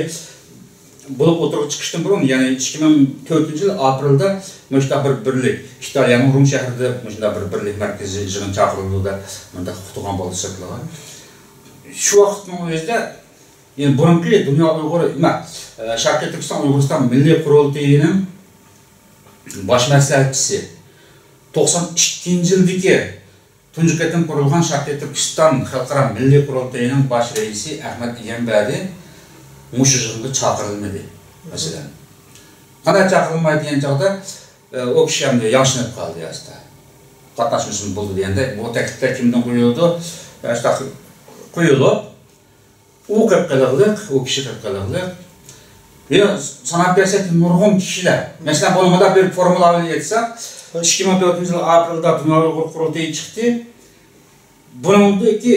بولۇپ ئوتتۇرىغا چىقىشتىن بۇرۇن، يەنى ئىككى مىڭ تۆتىنچى يىل ئاپرېلدا مۇشۇنداق بىر بىرلىك، ئىتالىيەنىڭ رۇم شەھىرىدە مۇشۇنداق بىر بىرلىك مەركىزىي يىغىن چاقىرىلىدۇ دەپ مۇنداق ئۇقتۇرغان بولدى سىرتلىغان. شۇ ۋاقىتنىڭ ئۆزىدە، يەنى بۇرۇنقى دۇنيا ئۇيغۇر، نېمە، ئە، شەرقىي تۈركىستان ئۇيغۇرىستان مىللىي قۇرۇلتىيىنىڭ باش مەسلىھەتچىسى، توقسان ئىككىنچى يىلدىكى تۇنجى قېتىم قۇرۇلغان شەرقىي تۈركىستان خەلقئارا مىللىي قۇرۇلتىيىنىڭ باش رەئىسى ئەخمەت ئىگەمبەردى مۇشۇ يىغىنغا چاقىرىلمىدى، مەسىلەن. قانداق چاقىرىلمايدۇ دېگەن چاغدا، ئە، ئۇ كىشى ئەمدى ياشىنىپ قالدى ئاستا. قاتناشمىسىمۇ بولىدۇ دېگەندەك، بۇ تەكلىپلەر كىمدىن قويۇلىدۇ؟ ئاشۇنداق قويۇلۇپ، ئۇ قېلىپ قېلىغلىق، ئۇ كىشى قېلىپ قېلىغلىق. يەنە ساناپ بەرسەك نۇرغۇن كىشىلەر. مەسىلەن، بۇنى مۇنداق بىر فورمۇلا بىلەن ئېيتساق، ئىككى مىڭ تۆتىنچى يىل ئاپرېلدا دۇنيا ئۇيغۇر قۇرۇلتىيى چىقتى. بۇنىڭدىكى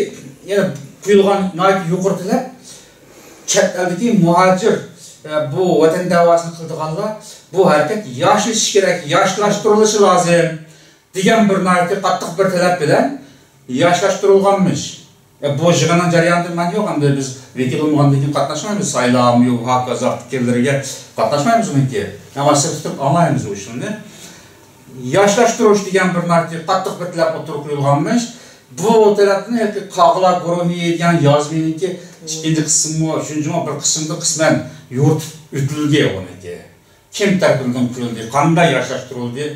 يەنە قويۇلغان ناھايىتى يۇقىرى تەلەپ، چەت ئەلدىكى مۇھاجىر، ئە، بۇ ۋەتەن دەۋاسىنى قىلىدىغانلار، بۇ ھەرىكەت ياشىشى كېرەك، ياشلاشتۇرۇلۇشى لازىم دېگەن بىر ناھايىتى قاتتىق بىر تەلەپ بىلەن ياشلاشتۇرۇلغانمىش. ئە، بۇ يىغىننىڭ جەريانىدا مەن يوق، ئەمدى بىز ۋەكىل بولمىغاندىن كېيىن قاتناشمايمىز، سايلام يوق، ھاكازا پىكىرلىرىگە قاتناشمايمىز ئۇنىڭكى. ئەمما سىرتتا تۇرۇپ ئاڭلايمىز ئۇ ئىشلارنى. ياشلاشتۇرۇش دېگەن بىر ناھايىتى قاتتىق بىر تەلەپ ئوتتۇرىغا قويۇلغانمىش. بۇ تەلەپنى ھېلىقى قاغىلار گۇرۇھى دېگەن يازمىنىڭكى ئىككىنچى قىسمىمۇ، شۇنچىمۇ بىر قىسمىدا قىسمەن يورۇتۇپ ئۆتۈلدى ئۇنىڭكى. كىم تەرىپىدىن قويۇلدى، قانداق ياشلاشتۇرۇلدى؟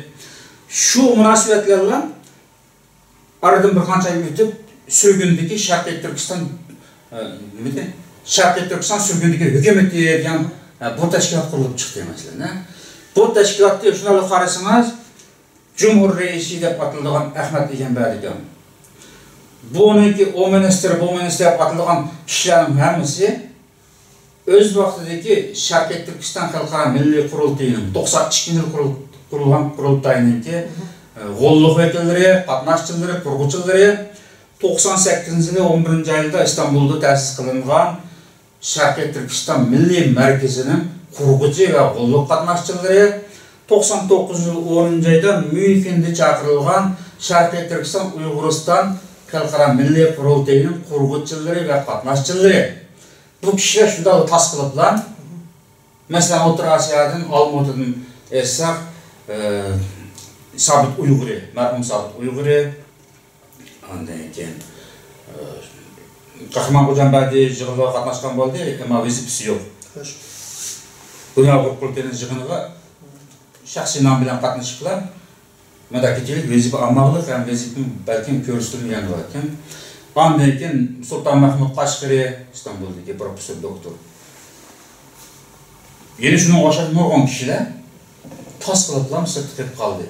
شۇ مۇناسىۋەت بىلەن ئارىدىن بىر قانچە ئاي ئۆتۈپ، سۈرگۈندىكى شەرقىي تۈركىستان، ئە، نېمىدى؟ شەرقىي تۈركىستان سۈرگۈندىكى ھۆكۈمىتى دېگەن، ئە، بۇ تەشكىلات قۇرۇلۇپ چىقتى، مەسىلەن، ئە. بۇ تەشكىلاتنى شۇنداقلا قارىسىڭىز، جۇمھۇر رەئىسى دەپ ئاتىلىدىغان ئەخمەت ئىگەمبەردى ئىكەن. بۇنىڭكى ئۇ مىنىستىر، بۇ مىنىستىر دەپ ئاتىلىدىغان كىشىلەرنىڭ ھەممىسى ئۆز ۋاقتىدىكى شەرقىي تۈركىستان خەلقئارا مىللىي قۇرۇلتىيىنىڭ توقسان ئىككىنچى يىل قۇرۇل-، قۇرۇلغان قۇرۇلتاينىڭكى، ئە، غوللۇق ۋەكىللىرى، قاتناشچىلىرى، قۇرغۇچىلىرى، توقسان سەككىزىنچى يىلى ئون بىرىنچى ئايدا ئىستانبۇلدا تەسىس قىلىنغان شەرقىي تۈركىستان مىللىي مەركىزىنىڭ قۇرغۇچى ۋە غوللۇق قاتناشچىلىرى، توقسان توققۇزىنچى يىلى ئونىنچى ئايدا ميۇنخېندا چاقىرىلغان شەرقىي تۈركىستان ئۇيغۇرىستان خەلقئارا مىللىي قۇرۇلتىيىنىڭ قۇرغۇچىلىرى ۋە قاتناشچىلىرى. بۇ كىشىلەر شۇنداق تاس قىلىپلا، مەسىلەن، ئوتتۇرا ئاسىيادىن، ئالمۇتىدىن ئېيتساق، ئە، سابىت ئۇيغۇرى، مەرھۇم سابىت ئۇيغۇرى، ئاندىن كېيىن، ئە، قەھرىمان خوجامبەردى يىغىنلارغا قاتناشقان بولدى، ئەمما ۋەزىپىسى يوق. خوش. دۇنيا ئۇيغۇر قۇرۇلتىيىنىڭ يىغىنىغا شەخسىي نام بىلەن قاتنىشىپلا، مۇنداق كېچىلىك ۋەزىپە ئالماقلىق ھەم ۋەزىپىنى بەلكىم كۆرسىتىلمىگەن بولاركەن. ئاندىن كېيىن سۇلتان مەھمۇت قەشقىرى، ئىستانبۇلدىكى پروفېسسور دوكتور. يەنە شۇنىڭغا ئوخشاش نۇرغۇن كىشىلەر تاس قىلىپلا سىرتتا قېلىپ قالدى.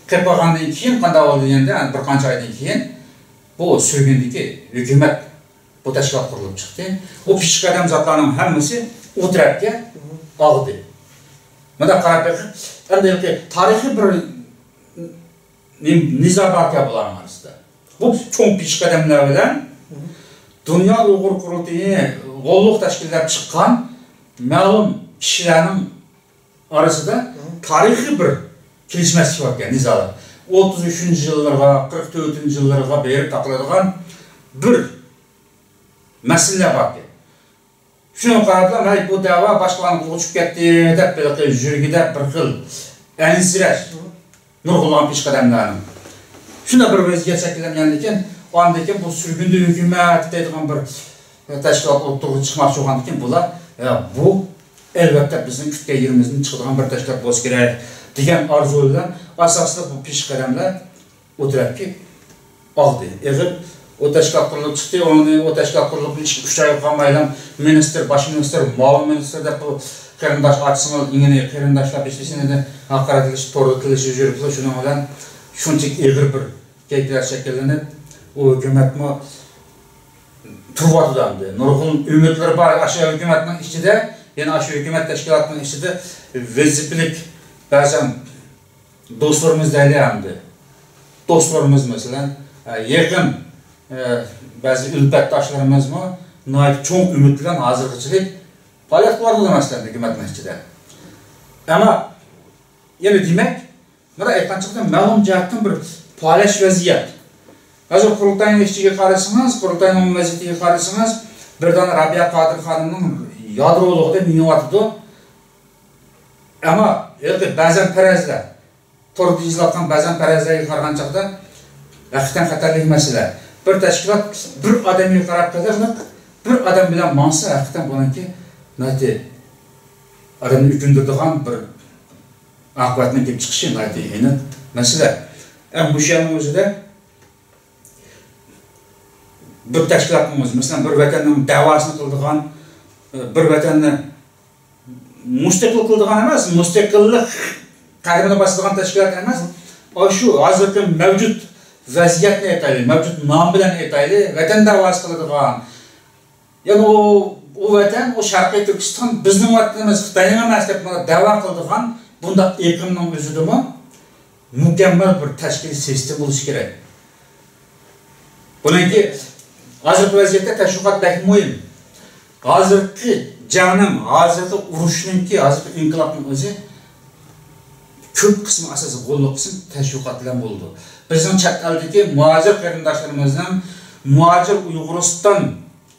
قېلىپ قالغاندىن كېيىن قانداق بولدى دېگەندە، بىر قانچە ئايدىن كېيىن بۇ سۈرگۈندىكى ھۆكۈمەت، بۇ تەشكىلات قۇرۇلۇپ چىقتى. بۇ پىششىق ئادەم زاتلارنىڭ ھەممىسى ئۇ تەرەپكە ئاغدى. مۇنداق قاراپ بېقىپ، ئەمدى تارىخىي بىر نىزا باركەن بۇلارنىڭ ئارىسىدا. بۇ چوڭ پېشقەدەملەر بىلەن دۇنيا ئۇيغۇر قۇرۇلتىيى غوللۇق تەشكىللەپ چىققان مەلۇم كىشىلەرنىڭ ئارىسىدا تارىخىي بىر كېلىشمەسلىك باركەن، نىزالار. ئوتتۇز ئۈچىنچى يىللارغا، قىرىق تۆتىنچى يىللارغا بېرىپ تاقىلىدىغان بىر مەسىلىلەر باركەن. شۇنىڭغا قاراپلا، ھەي، بۇ دەۋا باشقىلارنىڭ قولىغا چۈشۈپ كەتتى دەپ، ھېلىقى يۈرىكىدە بىر خىل ئەنسىرەش نۇرغۇنلىغان پېشقەدەملەرنىڭ. شۇنداق بىر ۋەزىيەت شەكىللەنگەندىن كېيىن، ئاندىن كېيىن بۇ سۈرگۈندە ھۆكۈمەت دەيدىغان بىر تەشكىلات ئوتتۇرىغا چىقماقچى بولغاندىن كېيىن، بۇلار، يا، بۇ ئەلۋەتتە بىزنىڭ كۈتكەن يېرىمىزدىن چىقىدىغان بىر تەشكىلات بولسا كېرەك دېگەن ئارزۇ بىلەن ئاساسلىق بۇ پېشقەدەملەر ئۇ تەرەپكە ئاغدى. ئېغىر ئۇ تەشكىلات قۇرۇلۇپ چىقتى، ئۇنى ئۇ تەشكىلات قۇرۇلۇپ ئىككى، ئۈچ ئايغا قالمايلا مىنىستىر، باش مىنىستىر، مۇئاۋىن مىنىستىر دەپ بۇ قېرىنداش ئاچىسىنىڭ ئېڭىنى، قېرىنداشلار بىر-بىرسىنى ھاقارەتلىشىپ، توردا تىللىشىپ يۈرۈپلا شۇنىڭ بىلەن شۇنچىلىك ئېغىر بىر كەيپىيات شەكىللىنىپ، ئۇ ھۆكۈمەتمۇ تۇرۇۋاتىدۇ ئەمدى. نۇرغۇن ئۈمىدلىرى بار ئاشۇ ھۆكۈمەتنىڭ ئىچىدە، يەنە ئاشۇ ھۆكۈمەت تەشكىلاتىنىڭ ئىچىدە ۋەزىپىلىك بەزەن دوستلىرىمىز دەيلى ئەمدى. دوستلىرىمىز مەسىلەن، ئە، يېقىن، ئە، بەزى ئۈلپەتداشلىرىمىزمۇ ناھايىتى چوڭ ئۈمىد بىلەن ھازىرغىچىلىك پائالىيەت قىلىۋاتىدۇ مەسىلەن ھۆكۈمەتنىڭ ئىچىدە. ئەمما يەنە دېمەك، مانا ئېيتقان چاغدا مەلۇم جەھەتتىن بىر پالەچ ۋەزىيەت. ھازىر قۇرۇلتاينىڭ ئىچىگە قارىسىڭىز، قۇرۇلتاينىڭ ۋەزىيىتىگە قارىسىڭىز، بىردىن رابىيە قادىر خانىمنىڭ يادرولۇقىدا مېڭىۋاتىدۇ. ئەمما ھېلىقى بەزەن پەرەزلەر، توردا يېزىلىۋاتقان بەزەن پەرەزلەرگە قارىغان چاغدا ھەقىقەتەن خەتەرلىك مەسىلە. بىر تەشكىلات بىر ئادەمگە قاراپ قېلىپ، بىر ئادەم بىلەن ماڭسا، ھەقىقەتەن بۇنىڭكى ناھايىتى ئادەمنى ئۆكۈندۈرىدىغان بىر ئاقىۋەتنىڭ كېلىپ چىقىشى ناھايىتى ئېنىق مەسىلە. ئەمما مۇشۇ يەرنىڭ ئۆزىدە بىر تەشكىلاتنىڭ ئۆزى، مەسىلەن، بىر ۋەتەننىڭ دەۋاسىنى قىلىدىغان، بىر ۋەتەننى مۇستەقىل قىلىدىغان ئەمەس، مۇستەقىللىق قەدىمىنى باسىدىغان تەشكىلات ئەمەس. ئاشۇ ھازىرقى مەۋجۇت ۋەزىيەتنى ئېيتايلى، مەۋجۇت نام بىلەن ئېيتايلى، ۋەتەن دەۋاسى قىلىدىغان، يەنى ئۇ، ئۇ ۋەتەن، ئۇ شەرقىي تۈركىستان بىزنىڭ ۋەتىنىمىز، خىتاينىڭ ئەمەس دەپ مانا دەۋا قىلىدىغان بۇنداق ئېقىمنىڭ ئۆزىدىمۇ مۇكەممەل بىر تەشكىلىي سىستېما بولۇشى كېرەك. بۇنىڭكى ھازىرقى ۋەزىيەتتە تەشۋىقات بەك مۇھىم. ھازىرقى جەڭنىڭ، ھازىرقى ئۇرۇشنىڭكى، ھازىرقى ئىنقىلابنىڭ ئۆزى كۆپ قىسمى، ئاساسىي غوللۇق قىسمى تەشۋىقات بىلەن بولىدۇ. بىزنىڭ چەت ئەلدىكى مۇھاجىر قېرىنداشلىرىمىزنىڭ، مۇھاجىر ئۇيغۇرىستان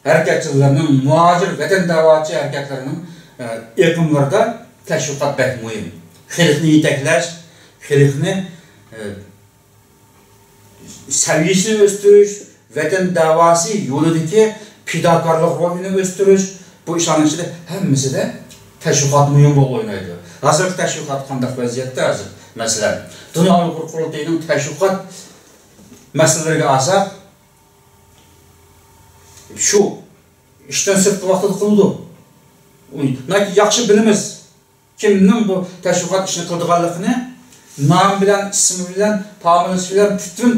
ھەرىكەتچىلىرىنىڭ، مۇھاجىر ۋەتەن دەۋاسى ھەرىكەتلىرىنىڭ، ئە، ئېقىملىرىدا تەشۋىقات بەك مۇھىم. خەلقنى يېتەكلەش، خەلقنى، ئە، سەۋىيەسىنى ئۆستۈرۈش، ۋەتەن دەۋاسى يولىدىكى پىداكارلىق روھىنى ئۆستۈرۈش، بۇ ئىشلارنىڭ ئىچىدە ھەممىسىدە تەشۋىقات مۇھىم رول ئوينايدۇ. ھازىرقى تەشۋىقات قانداق ۋەزىيەتتە ھازىر؟ مەسىلەن، دۇنيا ئۇيغۇر قۇرۇلتىيىنىڭ تەشۋىقات مەسىلىلىرىگە ئالساق، شۇ ئىشتىن سىرتقى ۋاقتىدا قىلىدۇ. ناھايىتى ياخشى بىلىمىز، كىمنىڭ بۇ تەشۋىقات ئىشىنى قىلىدىغانلىقىنى، نامى بىلەن، ئىسمى بىلەن، فامىلىسى بىلەن، پۈتۈن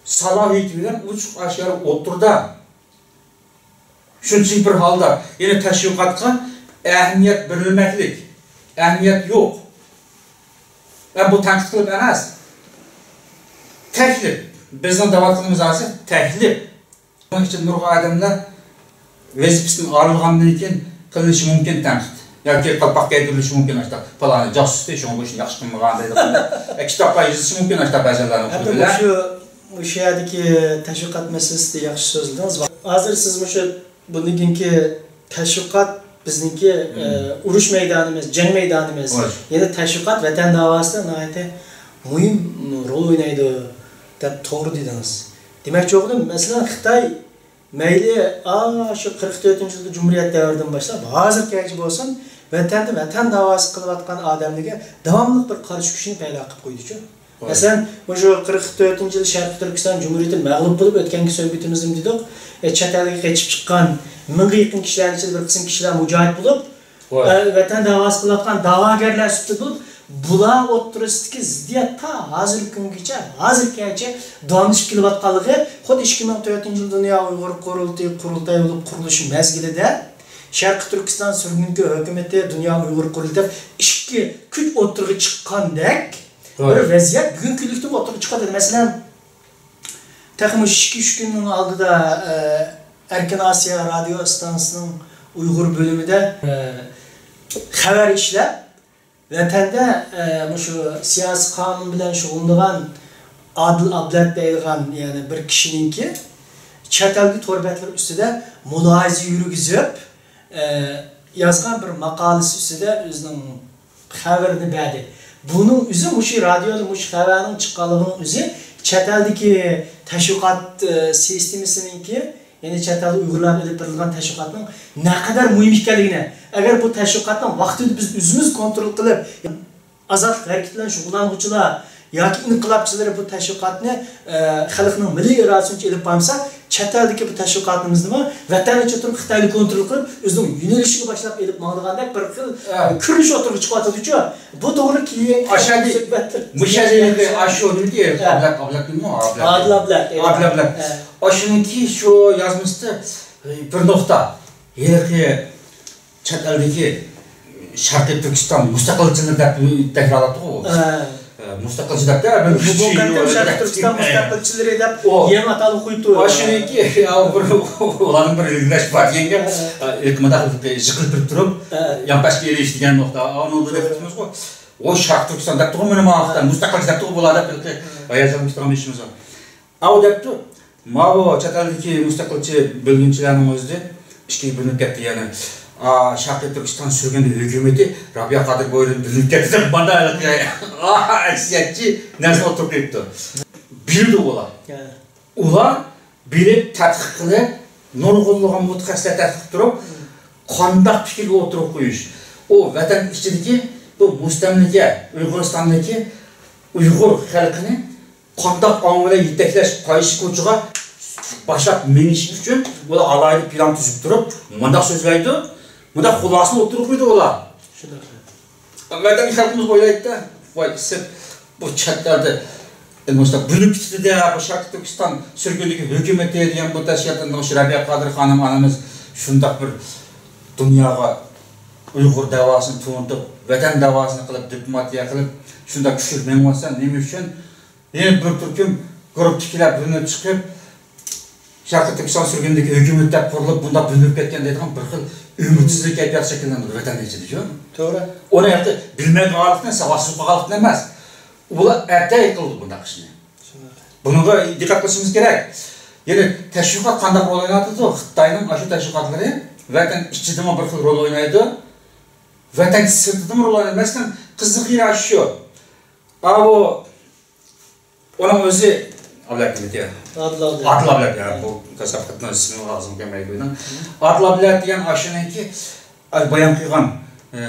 سالاھىيىتى بىلەن ئوچۇق ئاشكارا ئوتتۇرىدا. شۇنچىلىك بىر ھالدا، يەنى تەشۋىقاتقا ئەھمىيەت بېرىلمەكلىك، ئەھمىيەت يوق. ھەم بۇ تەنقىد قىلىپ ئەمەس، تەكلىپ. بىزنىڭ دەۋاتقىنىمىز ھازىر تەكلىپ. بۇنىڭ ئىچىدە نۇرغۇن ئادەملەر ۋەزىپىسىدىن ئايرىلغاندىن كېيىن قىلىنىشى مۇمكىن تەنقىد. ياكى قالپاق كىيدۈرۈلۈشى مۇمكىن، ئاشۇنداق پالانى جاسۇس ئىدى، شۇڭا بۇ ئىشنى ياخشى قىلمىغان دەيدىغان. ئە، كىتابلار يېزىلىشى مۇمكىن، ئاشۇنداق بەزىلەرنىڭ قولى بىلەن. مۇشۇ، مۇشۇ يەردىكى تەشۋىقات مەسىلىسىدە ياخشى سۆزلىدىڭىز. ھازىر سىز مۇشۇ بۇندىن كېيىنكى تەشۋىقات بىزنىڭكى، ئە، ئۇرۇش مەيدانىمىز، جەڭ مەيدانىمىز. يەنى تەشۋىقات ۋەتەن داۋاسىدا ناھايىتى مۇھىم رول ئوينايدۇ دەپ توغرا دېدىڭىز. دېمەكچى بولغىنىم، مەسىلەن، خىتاي مەيلى ئاشۇ قىرىق تۆتىنچى يىلدا جۇمھۇرىيەت دەۋرىدىن باشلاپ ھازىرغىچە بولسۇن، ۋەتەندە ۋەتەن داۋاسى قىلىۋاتقان ئادەملەرگە داۋاملىق بىر قارشى كۈچنى پەيدا قىلىپ قويدىچۇ. مەسىلەن، مۇشۇ قىرىق تۆتىنچى يىل شەرقىي تۈركىستان جۇمھۇرىيىتى مەغلۇپ بولۇپ، ئۆتكەنكى سۆھبىتىمىزدىمۇ دېدۇق، ئە، چەت ئەلگە قېچىپ چىققان مىڭغا يېقىن كىشىلەرنىڭ ئىچىدە بىر قىسىم كىشىلەر مۇجاھىد بولۇپ، ئە، ۋەتەن داۋاسى قىلىۋاتقان داۋاگەرلەر سۈپىتىدە بولۇپ، بۇلار ئوتتۇرىسىدىكى زىددىيەت تا ھازىرقى كۈنگىچە، ھازىرغىچە داۋاملىشىپ كېلىۋاتقانلىقى، خۇددى ئىككى مىڭ تۆتىنچى يىل دۇنيا ئۇيغۇر قۇرۇلتىيى، قۇرۇلتاي بولۇپ قۇرۇلۇشى مەزگىلىدە شەرقىي تۈركىستان سۈرگۈنكى ھۆكۈمىتى، دۇنيا ئۇيغۇر قۇرۇلتىيى دەپ ئىككى كۈچ ئوتتۇرىغا چىققاندەك، بىر ۋەزىيەت بۈگۈنكى كۈنلۈكتە ئوتتۇرىغا چىقىۋاتىدۇ. مەسىلەن، تېخىمۇ ئىككى-ئۈچ كۈننىڭ ئالدىدا، ئە، ئەركىن ئاسىيا رادىيو ئىستانسىسىنىڭ ئۇيغۇر بۆلۈمىدە، ئە، خەۋەر ئىشلەپ، ۋەتەندە، ئە، مۇشۇ سىياسىي قانۇن بىلەن شۇغۇللىنىدىغان ئادىل ئابلەت دەيدىغان، يەنى بىر كىشىنىڭكى چەت ئەلدىكى تور بەتلىرى ئۈستىدە مۇلاھىزە يۈرگۈزۈپ، ئە، يازغان بىر ماقالىسى ئۈستىدە ئۆزىنىڭ خەۋىرىنى بەردى. بۇنىڭ ئۆزى مۇشۇ رادىيودا مۇشۇ خەۋەرنىڭ چىققانلىقىنىڭ ئۆزى چەت ئەلدىكى تەشۋىقات، ئە، سىستېمىسىنىڭكى، يەنى چەت ئەلدە ئۇيغۇرلارغا ئېلىپ بېرىلغان تەشۋىقاتنىڭ نەقەدەر مۇھىم ئىكەنلىكىنى، ئەگەر بۇ تەشۋىقاتنىڭ ۋاقتىدا بىز ئۆزىمىز كونترول قىلىپ، ئازادلىق ھەرىكىتى بىلەن شۇغۇللانغۇچىلار ياكى ئىنقىلابچىلىرى بۇ تەشۋىقاتنى، ئە، خەلقنىڭ مىللىي ئىرادىسى بويىچە ئېلىپ بارمىسا، چەت ئەلدىكى بۇ تەشۋىقاتىمىزنىمۇ ۋەتەن ئىچىدە تۇرۇپ خىتاينى كونترول قىلىپ، ئۆزىنىڭ يۆنىلىشىگە باشلاپ ئېلىپ ماڭىدىغاندەك بىر خىل، ھە، كۆرۈنۈش ئوتتۇرىغا چىقىۋاتىدۇچۇ. بۇ توغرىلىق كېيىن ئاشۇ سۆھبەتتە مۇشۇ يەردە ئاشۇ نېمىكى، ھە، ئابلەت، ئابلەتمۇ؟ ئابلەت. ئادىل ئابلەت، ئادىل ئابلەت. ھە. ئاشۇنىڭكى شۇ يازمىسىدا، ئى، بىر نۇقتا. ھېلىقى چەت ئەلدىكى شەرقىي تۈركىستان مۇستەقىلچىلىرى دەپ تەكرارلاپتۇ ئۇ. ھە. ئە، مۇستەقىلچى دەپ، بۇ، بۇ قېتىم شەرقىي تۈركىستان مۇستەقىلچىلىرى دەپ يېڭى ئاتالغۇ قويۇپتۇ. ئاشۇنىڭكى، يا، بىر، ئۇلارنىڭ بىر ئىلگىرىلەش بار دېگەنگە، ھە، ئە، ئىلكىمدا يىقىلىپ تۇرۇپ، ھە، يانپاشقا ئېلىش دېگەن نۇقتا. ئۇنى دەپتىمىزغۇ. ئۇ شەرقىي تۈركىستان دەپتىغۇ مېنى ماڭا، ھە، مۇستەقىلچى دەپتىغۇ بۇلار دەپ، ھە، ھاياجانلىنىپ تۇرغان ئىشىمىز بار. ئاۋۇ دەپتۇ، ماۋۇ چەت ئەلدىكى مۇستەقىلچى بۆلگۈنچىلەرنىڭ ئۆزى ئىككىگە بۆلۈنۈپ كەتتى، يەنى، ئا، شەرقىي تۈركىستان سۈرگۈندە ھۆكۈمىتى رابىيە قادىر بويىدىن بۆلۈنۈپ كەتتى دەپ، مانا ھېلىقى، ئا، ئەكسىيەتچى نەرسە ئوتتۇرىغا قويۇپتۇ. بىلىدۇ ئۇلار. ھە. ئۇلار بېرىپ تەتقىق قىلىپ، نۇرغۇنلىغان مۇتەخەسسىسلەر تەتقىق قىلىپ تۇرۇپ، قانداق پىكىرگە ئوتتۇرىغا قويۇش. ئۇ ۋەتەن ئىچىدىكى بۇ مۇستەملىكە، ئۇيغۇرىستاندىكى ئۇيغۇر خەلقىنى قانداق ئاڭ بىلەن يېتەكلەش، قايسى كوچىغا باشلاپ مېڭىش ئۈچۈن ئۇلار ئالاھىدە پىلان تۈزۈپ تۇرۇپ، مۇنداق سۆزلەيدۇ، مۇنداق خۇلاسىنى ئوتتۇرىغا قويىدۇ ئۇلار. شۇنداق. ۋەتەن خەلقىمىز ئويلايدۇ-دە، ۋاي، سىز بۇ چەت ئەلدە، ئە، مۇشۇنداق بۆلۈپ كېتىدۇ-دە، بۇ شەرقىي تۈركىستان سۈرگۈندىكى ھۆكۈمىتى دېگەن بۇ تەشكىلاتنىڭ شۇ رەبىيە قادىر خانىم ئانىمىز شۇنداق بىر دۇنياغا ئۇيغۇر دەۋاسىنى تونۇتۇپ، ۋەتەن دەۋاسىنى قىلىپ، دىپلوماتىيە قىلىپ، شۇنداق كۈچلۈك مېڭىۋاتسا، نېمە ئۈچۈن يەنە بىر تۈركۈم گۇرۇپپا تىكلەپ، بۆلۈنۈپ چىقىپ، شەرقىي تۈركىستان سۈرگۈندىكى ھۆكۈمەت دەپ قۇرۇلۇپ، بۇنداق بۆلۈنۈپ كەتكەن دەيدىغان بىر خىل ئۈمىدسىزلىك كەيپىياتى شەكىللەندى ۋەتەن ئىچىدە، شۇ. توغرا. ئۇنى ھەتتا بىلمەي قالغانلىقتىن، ساۋاتسىز قالغانلىقتىن ئەمەس. ئۇلار ئەتەي قىلدى بۇنداق ئىشنى. شۇنداق. بۇنىڭغا دىققەت قىلىشىمىز كېرەك. يەنى تەشۋىقات قانداق رول ئويناۋاتىدۇ؟ خىتاينىڭ ئاشۇ تەشۋىقاتلىرى ۋەتەن ئىچىدىمۇ بىر خىل رول ئوينايدۇ، ۋەتەن سىرتىدىمۇ رول ئوينايدۇ. مەسىلەن، قىزىق يېرى ئاشۇ. ئاۋۇ ئۇنىڭ ئۆزى ئابلەت نېمىكى؟ ئادىل ئابلەت. ئادىل ئابلەت، يا، بۇ تەسەپپۇتنىڭ ئىسمىنى ئاغزىمغا كەلمەيدۇ. ئادىل ئابلەت دېگەن ئاشۇنىڭكى، ئە، بايان قىلغان، ئە،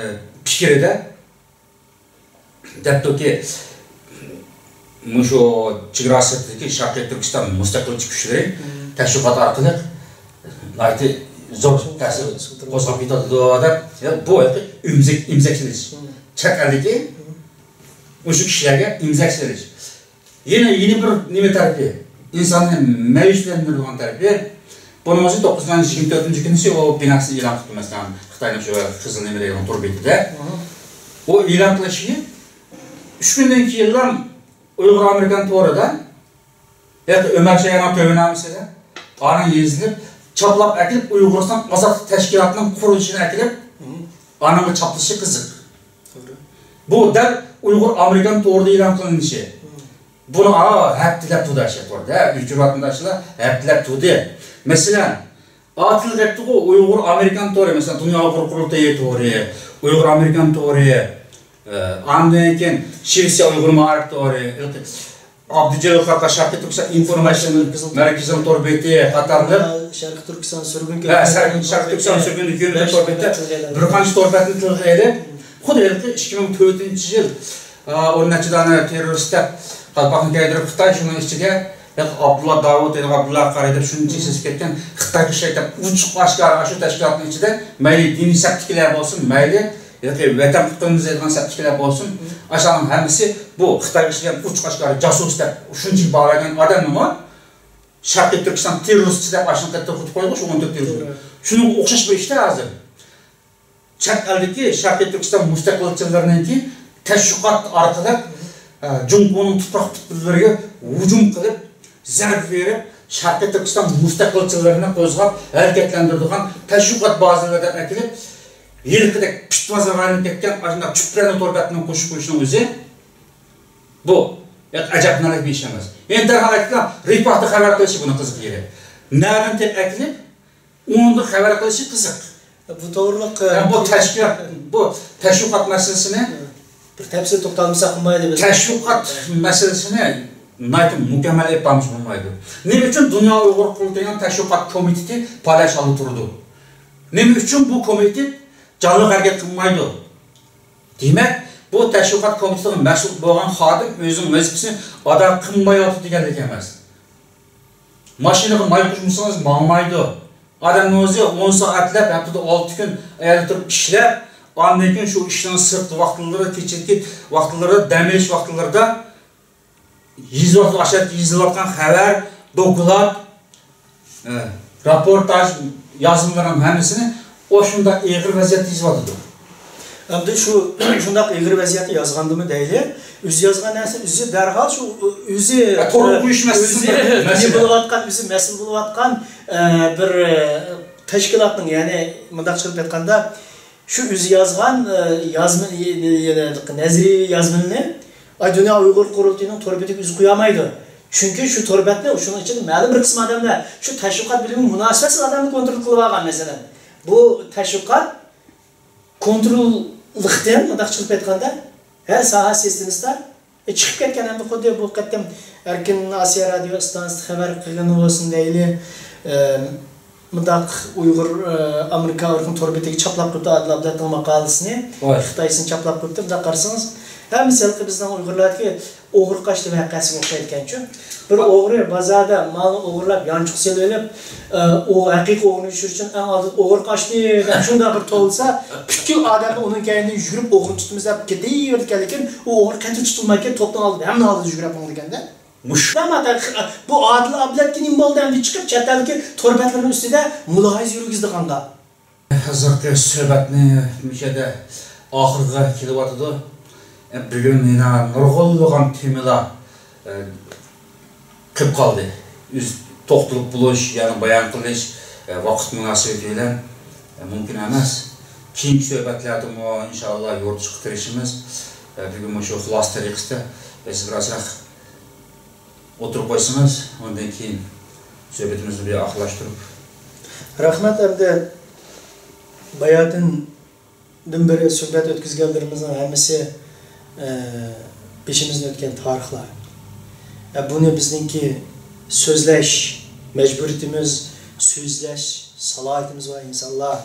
پىكرىدە دەپتۇكى، مۇشۇ چېگرا سىرتىدىكى شەرقىي تۈركىستان مۇستەقىلچى كۈچلىرى تەشۋىقات ئارقىلىق ناھايىتى زور تەسىر قوزغاپ كېتىۋاتىدۇ دەپ، يا، بۇ ھېلىقى ئىمزەك، ئىمزەك سېلىش. چەت ئەلدىكى مۇشۇ كىشىلەرگە ئىمزەك سېلىش. يەنە، يەنە بىر نېمە تەرىپى، ئىنساننى مەيۈسلەندۈرىدىغان تەرىپى، بۇنىڭ ئۆزى توققۇزىنچى ئاينىڭ يىگىرمە تۆتىنچى كۈنىسى ئۇ بىناسىنى ئېلان قىپتۇ، مەسىلەن، خىتاينىڭ شۇ خىزىل نېمە دەيدىغان تور بېتىدە. ئۇ ئېلان قىلىشى ئۈچ كۈندىن كېيىنلا ئۇيغۇر ئامېرىكان تورىدا ياكى ئۆمەر شايانىڭ تۆۋەننامىسىدە ئانىڭ يېزىلىپ، چاپلاپ ئەكېلىپ، ئۇيغۇرىستان ئازادلىق تەشكىلاتىنىڭ قۇرۇلۇشىنى ئەكېلىپ، ئانىڭغا چاپلىشى قىزىق. توغرا. بۇ دەل ئۇيغۇر ئامېرىكان تورىدا ئېلان قىلىنىشى. بۇنى، ئا، ھەپتىلەپ تۇردى ئاشۇ توردا، ئۆچۈرۈۋاتمىدى ئاشۇلار، ھەپتىلەپ تۇردى. مەسىلەن، ئاتىل دەپتىغۇ ئۇيغۇر ئامېرىكان تورى، مەسىلەن، دۇنيا ئۇيغۇر قۇرۇلتىيى تورى، ئۇيغۇر ئامېرىكان تورى، ئە، ئاندىن كېيىن شىۋېتسىيە ئۇيغۇر مائارىپ تورى، ئابدۇجېلىل قاقاش شەرقىي تۈركىستان ئىنفورماتسىيە مەركىزىنىڭ تور بېتى قاتارلىق. شەرقىي تۈركىستان سۈرگۈن ھە، شەرقىي، شەرقىي تۈركىستان سۈرگۈن ھۆكۈمىتى تور بېتى بىر قانچە تور بەتنى تىلغا ئېلىپ، خۇددى ھېلىقى ئىككى مىڭ تۆتىنچى يىل، ئا، ئون نەچچە دانە تېررورىست دەپ قالپاقنى كىيدۈرۈپ خىتاي شۇنىڭ ئىچىگە ھېلىقى ئابدۇللا داۋۇت، ھېلىقى ئابدۇللا قارى دەپ شۇنچە سېسىپ كەتكەن خىتايغا ئىشلەيدۇ دەپ ئوچۇق ئاشكارا ئاشۇ تەشكىلاتنىڭ ئىچىدە مەيلى دىنىي سەپتىكىلەر بولسۇن، مەيلى ياكى ۋەتەن قۇتقۇزىمىز دەيدىغان سەپتىكىلەر بولسۇن، ئاشۇلارنىڭ ھەممىسى بۇ خىتايغا ئىشلىگەن ئوچۇق ئاشكارا جاسۇس دەپ شۇنچىلىك باھالىغان ئادەمنىمۇ شەرقىي تۈركىستان تېررورىستى دەپ ئاشۇنى قېتىپ قويغان شۇ ئون تۆت تېررورىست. شۇنىڭغا ئوخشاش بىر ئىشتا ھازىر. چەت ئەلدىكى شەرقىي تۈركىستان مۇستەقىلچىلىرىنىڭكى تەشۋىقات ئارقىلىق ئە، جۇڭگونىڭ تۇپراق تۈپلىرىگە ھۇجۇم قىلىپ، زەربە بېرىپ، شەرقىي تۈركىستان مۇستەقىلچىلىرىنى قوزغاپ، ھەرىكەتلەندۈرىدىغان تەشۋىقات بازىلىرىدىن ئەكېلىپ، ھېلىقىدەك پىت بازارغا ئايلىنىپ كەتكەن ئاشۇنداق چۈپلەرنى تور بەتنىڭ قوشۇپ قويۇشنىڭ ئۆزى، بۇ ئەجەبلىنەرلىك بىر ئىش ئەمەس. ئەمدى دەرھال ئېيتقىلى، رىپاھتا خەۋەر قىلىشى بۇنىڭ قىزىق يېرى. نەدىن تېپىپ ئەكېلىپ، ئۇنىڭدىن خەۋەر قىلىشى قىزىق. بۇ توغرىلىق، ھەم بۇ تەشكىلات، بۇ تەشۋىقات مەسىلىسىنى، بىر تەپسىلىي توختالمىساق بولمايدۇ بىز. تەشۋىقات مەسىلىسىنى ناھايىتى مۇكەممەل ئېلىپ بارمىسا بولمايدۇ. نېمە ئۈچۈن دۇنيا ئۇيغۇر قۇرۇلتىيىنىڭ تەشۋىقات كومىتېتى پالەچ ھالدا تۇرىدۇ؟ نېمە ئۈچۈن بۇ كومىتېت جانلىق ھەرىكەت قىلمايدۇ؟ دېمەك، بۇ تەشۋىقات كومىتېتىغا مەسئۇل بولغان خادىم ئۆزىنىڭ ۋەزىپىسىنى ئادا قىلمايۋاتىدۇ دېگەنلىك ئەمەس. ماشىنىغا ماي قۇيمىسىڭىز ماڭمايدۇ. ئادەمنىڭ ئۆزى ئون سائەتلەپ، ھەپتىدە ئالتە كۈن ئەيەردە تۇرۇپ ئىشلەپ، ئاندىن كېيىن شۇ ئىشنىڭ سىرتقى ۋاقىتلىرىدا، كېچىدىكى ۋاقىتلىرىدا، دەم ئېلىش ۋاقىتلىرىدا يېزىۋاتقان، ئاشۇ يېزىلىۋاتقان خەۋەر، دوكلات، ئە، راپورتاژ يازمىلىرىنىڭ ھەممىسىنى ئاشۇنداق ئېغىر ۋەزىيەتتە يېزىۋاتىدۇ. ئەمدى شۇ، شۇنداق ئېغىر ۋەزىيەتتە يازغاندىمۇ دەيلى، ئۆزى يازغان نەرسە ئۆزى دەرھال شۇ ئۆزى، ە، تورغا ئە، قويۇش مەسىلىسى ئۆزى بىر نېمە مەسىلە. بولۇۋاتقان، ئۆزى مەسئۇل بولۇۋاتقان، ئە، بىر، ئە، تەشكىلاتنىڭ، يەنى مۇنداقچە قىلىپ ئېيتقاندا، شۇ ئۆزى يازغان، ئە، يازما، نەزەرىيە يازمىنى، ئاي، دۇنيا ئۇيغۇر قۇرۇلتىيىنىڭ تور بېتىگە ئۆزى قويالمايدۇ. چۈنكى شۇ تور بەتنى، شۇنىڭ ئىچىدە مەلۇم بىر قىسىم ئادەملەر شۇ تەشۋىقات بىلىمى مۇناسىۋەتسىز ئادەمنى كونترول قىلىۋالغان، مەسىلەن. بۇ تەشۋىقات كونتروللۇقتىن، مۇنداقچە قىلىپ ئېيتقاندا، ھەر ساھە سىستېمىسىدا ئى، چىقىپ كەتكەن ئەمدى خۇددى بۇ قېتىم ئەركىن ئاسىيا رادىيو ئىستانسىسى خەۋەر قىلغىنى بولسۇن دەيلى، ئى، مۇنداق ئۇيغۇر، ئى، ئامېرىكا ئۇرۇقىنىڭ تور بېتىگە چاپلاپ قويۇپتۇ ئادىل ئابلەتنىڭ ماقالىسىنى، ۋاي. خىتايسىنى چاپلاپ قويۇپتۇ. مۇنداق قارىسىڭىز، ھەممىسى ھېلىقى بىزنىڭ ئۇيغۇرلاردىكى ئوغرى قاچتى ۋەقەسىگە ئوخشايدىكەنچۇ. بىر ئوغرى بازاردا مالنى ئوغرىلاپ، يانچۇققا سېلىۋېلىپ، ئى، ئۇ ھەقىقىي ئوغرىنى چۈشۈرۈش ئۈچۈن ئەڭ ئالدىدا ئوغرى قاچتى دەپ شۇنداق بىر توۋلىسا، پۈتكۈل ئادەملەر ئۇنىڭ كەينىدىن يۈگۈرۈپ ئوغرىنى تۇتىمىز دەپ كېتىۋېرىدىكەن، لېكىن ئۇ ئوغرى قەتئىي تۇتۇلمايدىكەن، توپنىڭ ئالدىدا ھەممىنىڭ ئالدىدا يۈگۈرۈپ ماڭىدىكەندە. مۇشۇ. بۇ ئادىل ئابلەتكە نېمە بولدى ئەمدى چىقىپ چەت ئەلدىكى تور بەتلىرىنىڭ ئۈستىدە مۇلاھىزە يۈرگۈزىدىغانغا؟ ھازىرقى سۆھبەتنى مۇشۇ يەردە ئاخىرغا كېلىۋاتىدۇ. بۈگۈن يەنە نۇرغۇنلىغان تېمىلار، ئە، قېلىپ قالدى. ئۆز توختىلىپ بولۇش، يەنى بايان قىلىش، ئە، ۋاقىت مۇناسىۋىتى بىلەن، ئە، مۇمكىن ئەمەس. كېيىنكى سۆھبەتلەردىمۇ ئىنشائاللا يورۇتۇشقا تىرىشىمىز. ئە، بۈگۈن مۇشۇ خۇلاسە تەرىقىسىدە بىز بىرازراق ئولتۇرۇپ قويسىڭىز، ئۇندىن كېيىن سۆھبىتىمىزنى بىر ئاخىرلاشتۇرۇپ. رەھمەت، ئەمدى باياتىندىن بېرى سۆھبەت ئۆتكۈزگەنلىرىمىزنىڭ ھەممىسى، ئە، بېشىمىزدىن ئۆتكەن تارىخلار. ئە، بۇنى بىزنىڭكى سۆزلەش مەجبۇرىيىتىمىز، سۆزلەش سالاھىيىتىمىز بار ئىنسانلار.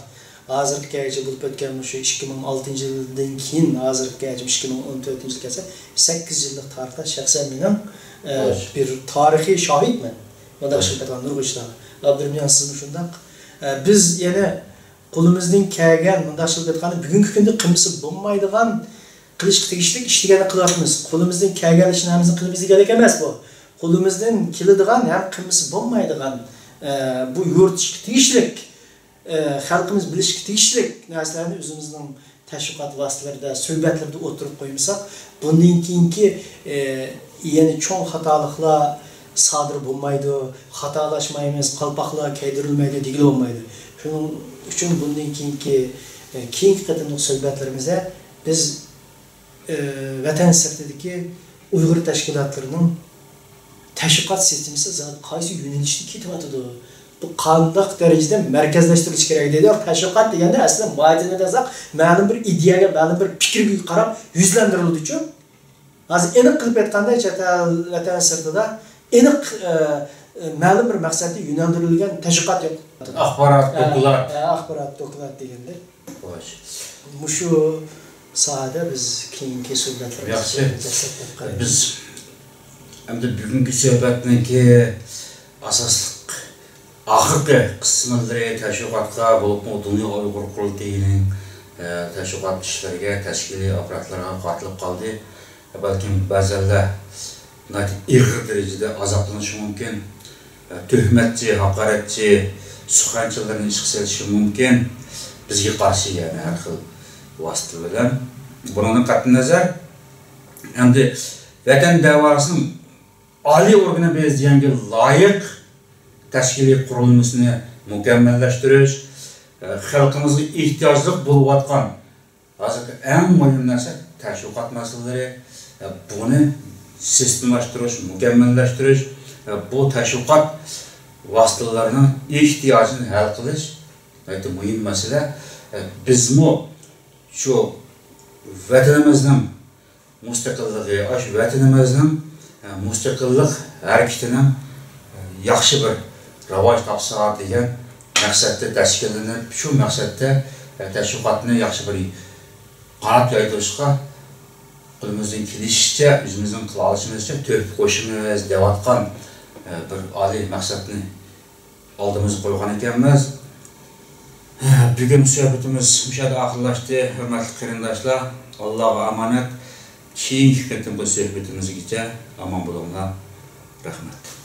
ھازىرغا كەلگۈچە بولۇپ ئۆتكەن مۇشۇ ئىككى مىڭ ئالتىنچى يىلدىن كېيىن، ھازىرغا كەلگۈچە ئىككى مىڭ ئون تۆتىنچى يىل كەلسە، سەككىز يىللىق تارىختا شەخسەن مېنىڭ، ئە، خوش. بىر تارىخىي شاھىتمەن. مۇنداق خوش. ئىشلىق كەتكەن نۇرغۇن ئىشلارغا. ئابدۇرېھىم، سىزمۇ شۇنداق. ئە، بىز يەنە قولىمىزدىن كەلگەن، مۇنداق ئىشلىق كەتكەندە، بۈگۈنكى كۈندە قىلمىسا بولمايدىغان، قىلىشقا تېگىشلىك ئىش دېگەننى قىلىۋاتىمىز. قولىمىزدىن كەلگەن ئىشنىڭ ھەممىسىنى قىلىمىز دېگەنلىك ئەمەس بۇ. قولىمىزدىن كېلىدىغان ھەم قىلمىسا بولمايدىغان، ئە، بۇ يورۇتۇشقا تېگىشلىك، ئە، خەلقىمىز بىلىشكە تېگىشلىك نەرسىلەرنى ئۆزىمىزنىڭ تەشۋىقات ۋاسىتىلىرىدە، سۆھبەتلىرىدە ئوتتۇرىغا قويمىساق، بۇندىن كېيىنكى، ئە، يەنە چوڭ خاتالىقلار سادىر بولمايدۇ، خاتالاشمايمىز، قالپاقلار كەيدۈرۈلمەيدۇ دېگىلى بولمايدۇ. شۇنىڭ ئۈچۈن بۇندىن كېيىنكى، ئە، كېيىنكى قېتىملىق سۆھبەتلىرىمىزدە بىز ئى، ۋەتەن سىرتىدىكى ئۇيغۇر تەشكىلاتلىرىنىڭ تەشۋىقات سىستېمىسى زادى قايسى يۆنىلىشتە كېتىۋاتىدۇ؟ بۇ قانداق دەرىجىدە مەركەزلەشتۈرۈلۈشى كېرەك دەيدۇ. تەشۋىقات دېگەندە ئەسلى ماھىيىتىنى دېسەك، مەلۇم بىر ئىدىيەگە، مەلۇم بىر پىكىرگە قاراپ يۈزلەندۈرۈلىدۇچۇ. ھازىر ئېنىق قىلىپ ئېيتقاندا، چەت ئەل، ۋەتەن سىرتىدا ئېنىق، ئە، مەلۇم بىر مەقسەتكە يۆنەلدۈرۈلگەن تەشۋىقات يوق. ئاخبارات، ئە، دوكلات. ئە، ئاخبارات، دوكلات دېگەندەك. خوش. مۇشۇ ساھەدە بىز كېيىنكى سۆھبەتلىرىمىزنى ياخشى. دەسلەپتە قىلىمىز. بىز ئەمدى بۈگۈنكى سۆھبەتنىڭكى ئاساسلىق ئاخىرقى قىسىملىرى تەشۋىقاتقا، بولۇپمۇ دۇنيا ئۇيغۇر قۇرۇلتىيىنىڭ، ئە، تەشۋىقات ئىشلىرىغا، تەشكىلىي ئاپپاراتلىرىغا قارىتىلىپ قالدى. بەلكىم بەزەنلەر ناھايىتى ئېغىر دەرىجىدە ئازابلىنىشى مۇمكىن. تۆھمەتچى، ھاقارەتچى، سۇخەنچىلىرىنى ئىشقا سېلىشى مۇمكىن. بىزگە قارشى، يەنى ھەر خىل ۋاسىتە بىلەن. بۇنىڭدىن قەتئىينەزەر، ئەمدى ۋەتەن دەۋاسىنىڭ ئالىي ئورگىنى بىز دېگەنگە لايىق تەشكىلىي قۇرۇلمىسىنى مۇكەممەللەشتۈرۈش، خەلقىمىزغا ئېھتىياجلىق بولۇۋاتقان ھازىرقى ئەڭ مۇھىم نەرسە تەشۋىقات مەسىلىلىرى. بۇنى سىستېمىلاشتۇرۇش، مۇكەممەللەشتۈرۈش، بۇ تەشۋىقات ۋاسىتىلىرىنىڭ ئېھتىياجىنى ھەل قىلىش ناھايىتى مۇھىم مەسىلە. بىزمۇ شۇ ۋەتىنىمىزنىڭ مۇستەقىللىقى، ئاشۇ ۋەتىنىمىزنىڭ، ئە، مۇستەقىللىق ھەرىكىتىنىڭ، ئە، ياخشى بىر راۋاج تاپسا دېگەن مەقسەتتە تەشكىللىنىپ، شۇ مەقسەتتە، ئە، تەشۋىقاتنى ياخشى بىر قانات يايدۇرۇشقا قولىمىزدىن كېلىشىچە، ئۆزىمىزنىڭ قىلالىشىمىزچە تۆھپە قوشىمىز دەۋاتقان، ئە، بىر ئالىي مەقسەتنى ئالدىمىزغا قويغان ئىكەنمىز. بۈگۈن سۆھبىتىمىز مۇشۇ يەردە ئاخىرلاشتى. ھۆرمەتلىك قېرىنداشلار، ئاللاغا ئامانەت. كېيىنكى قېتىمقى سۆھبىتىمىزگىچە ئامان بولۇڭلار. رەھمەت.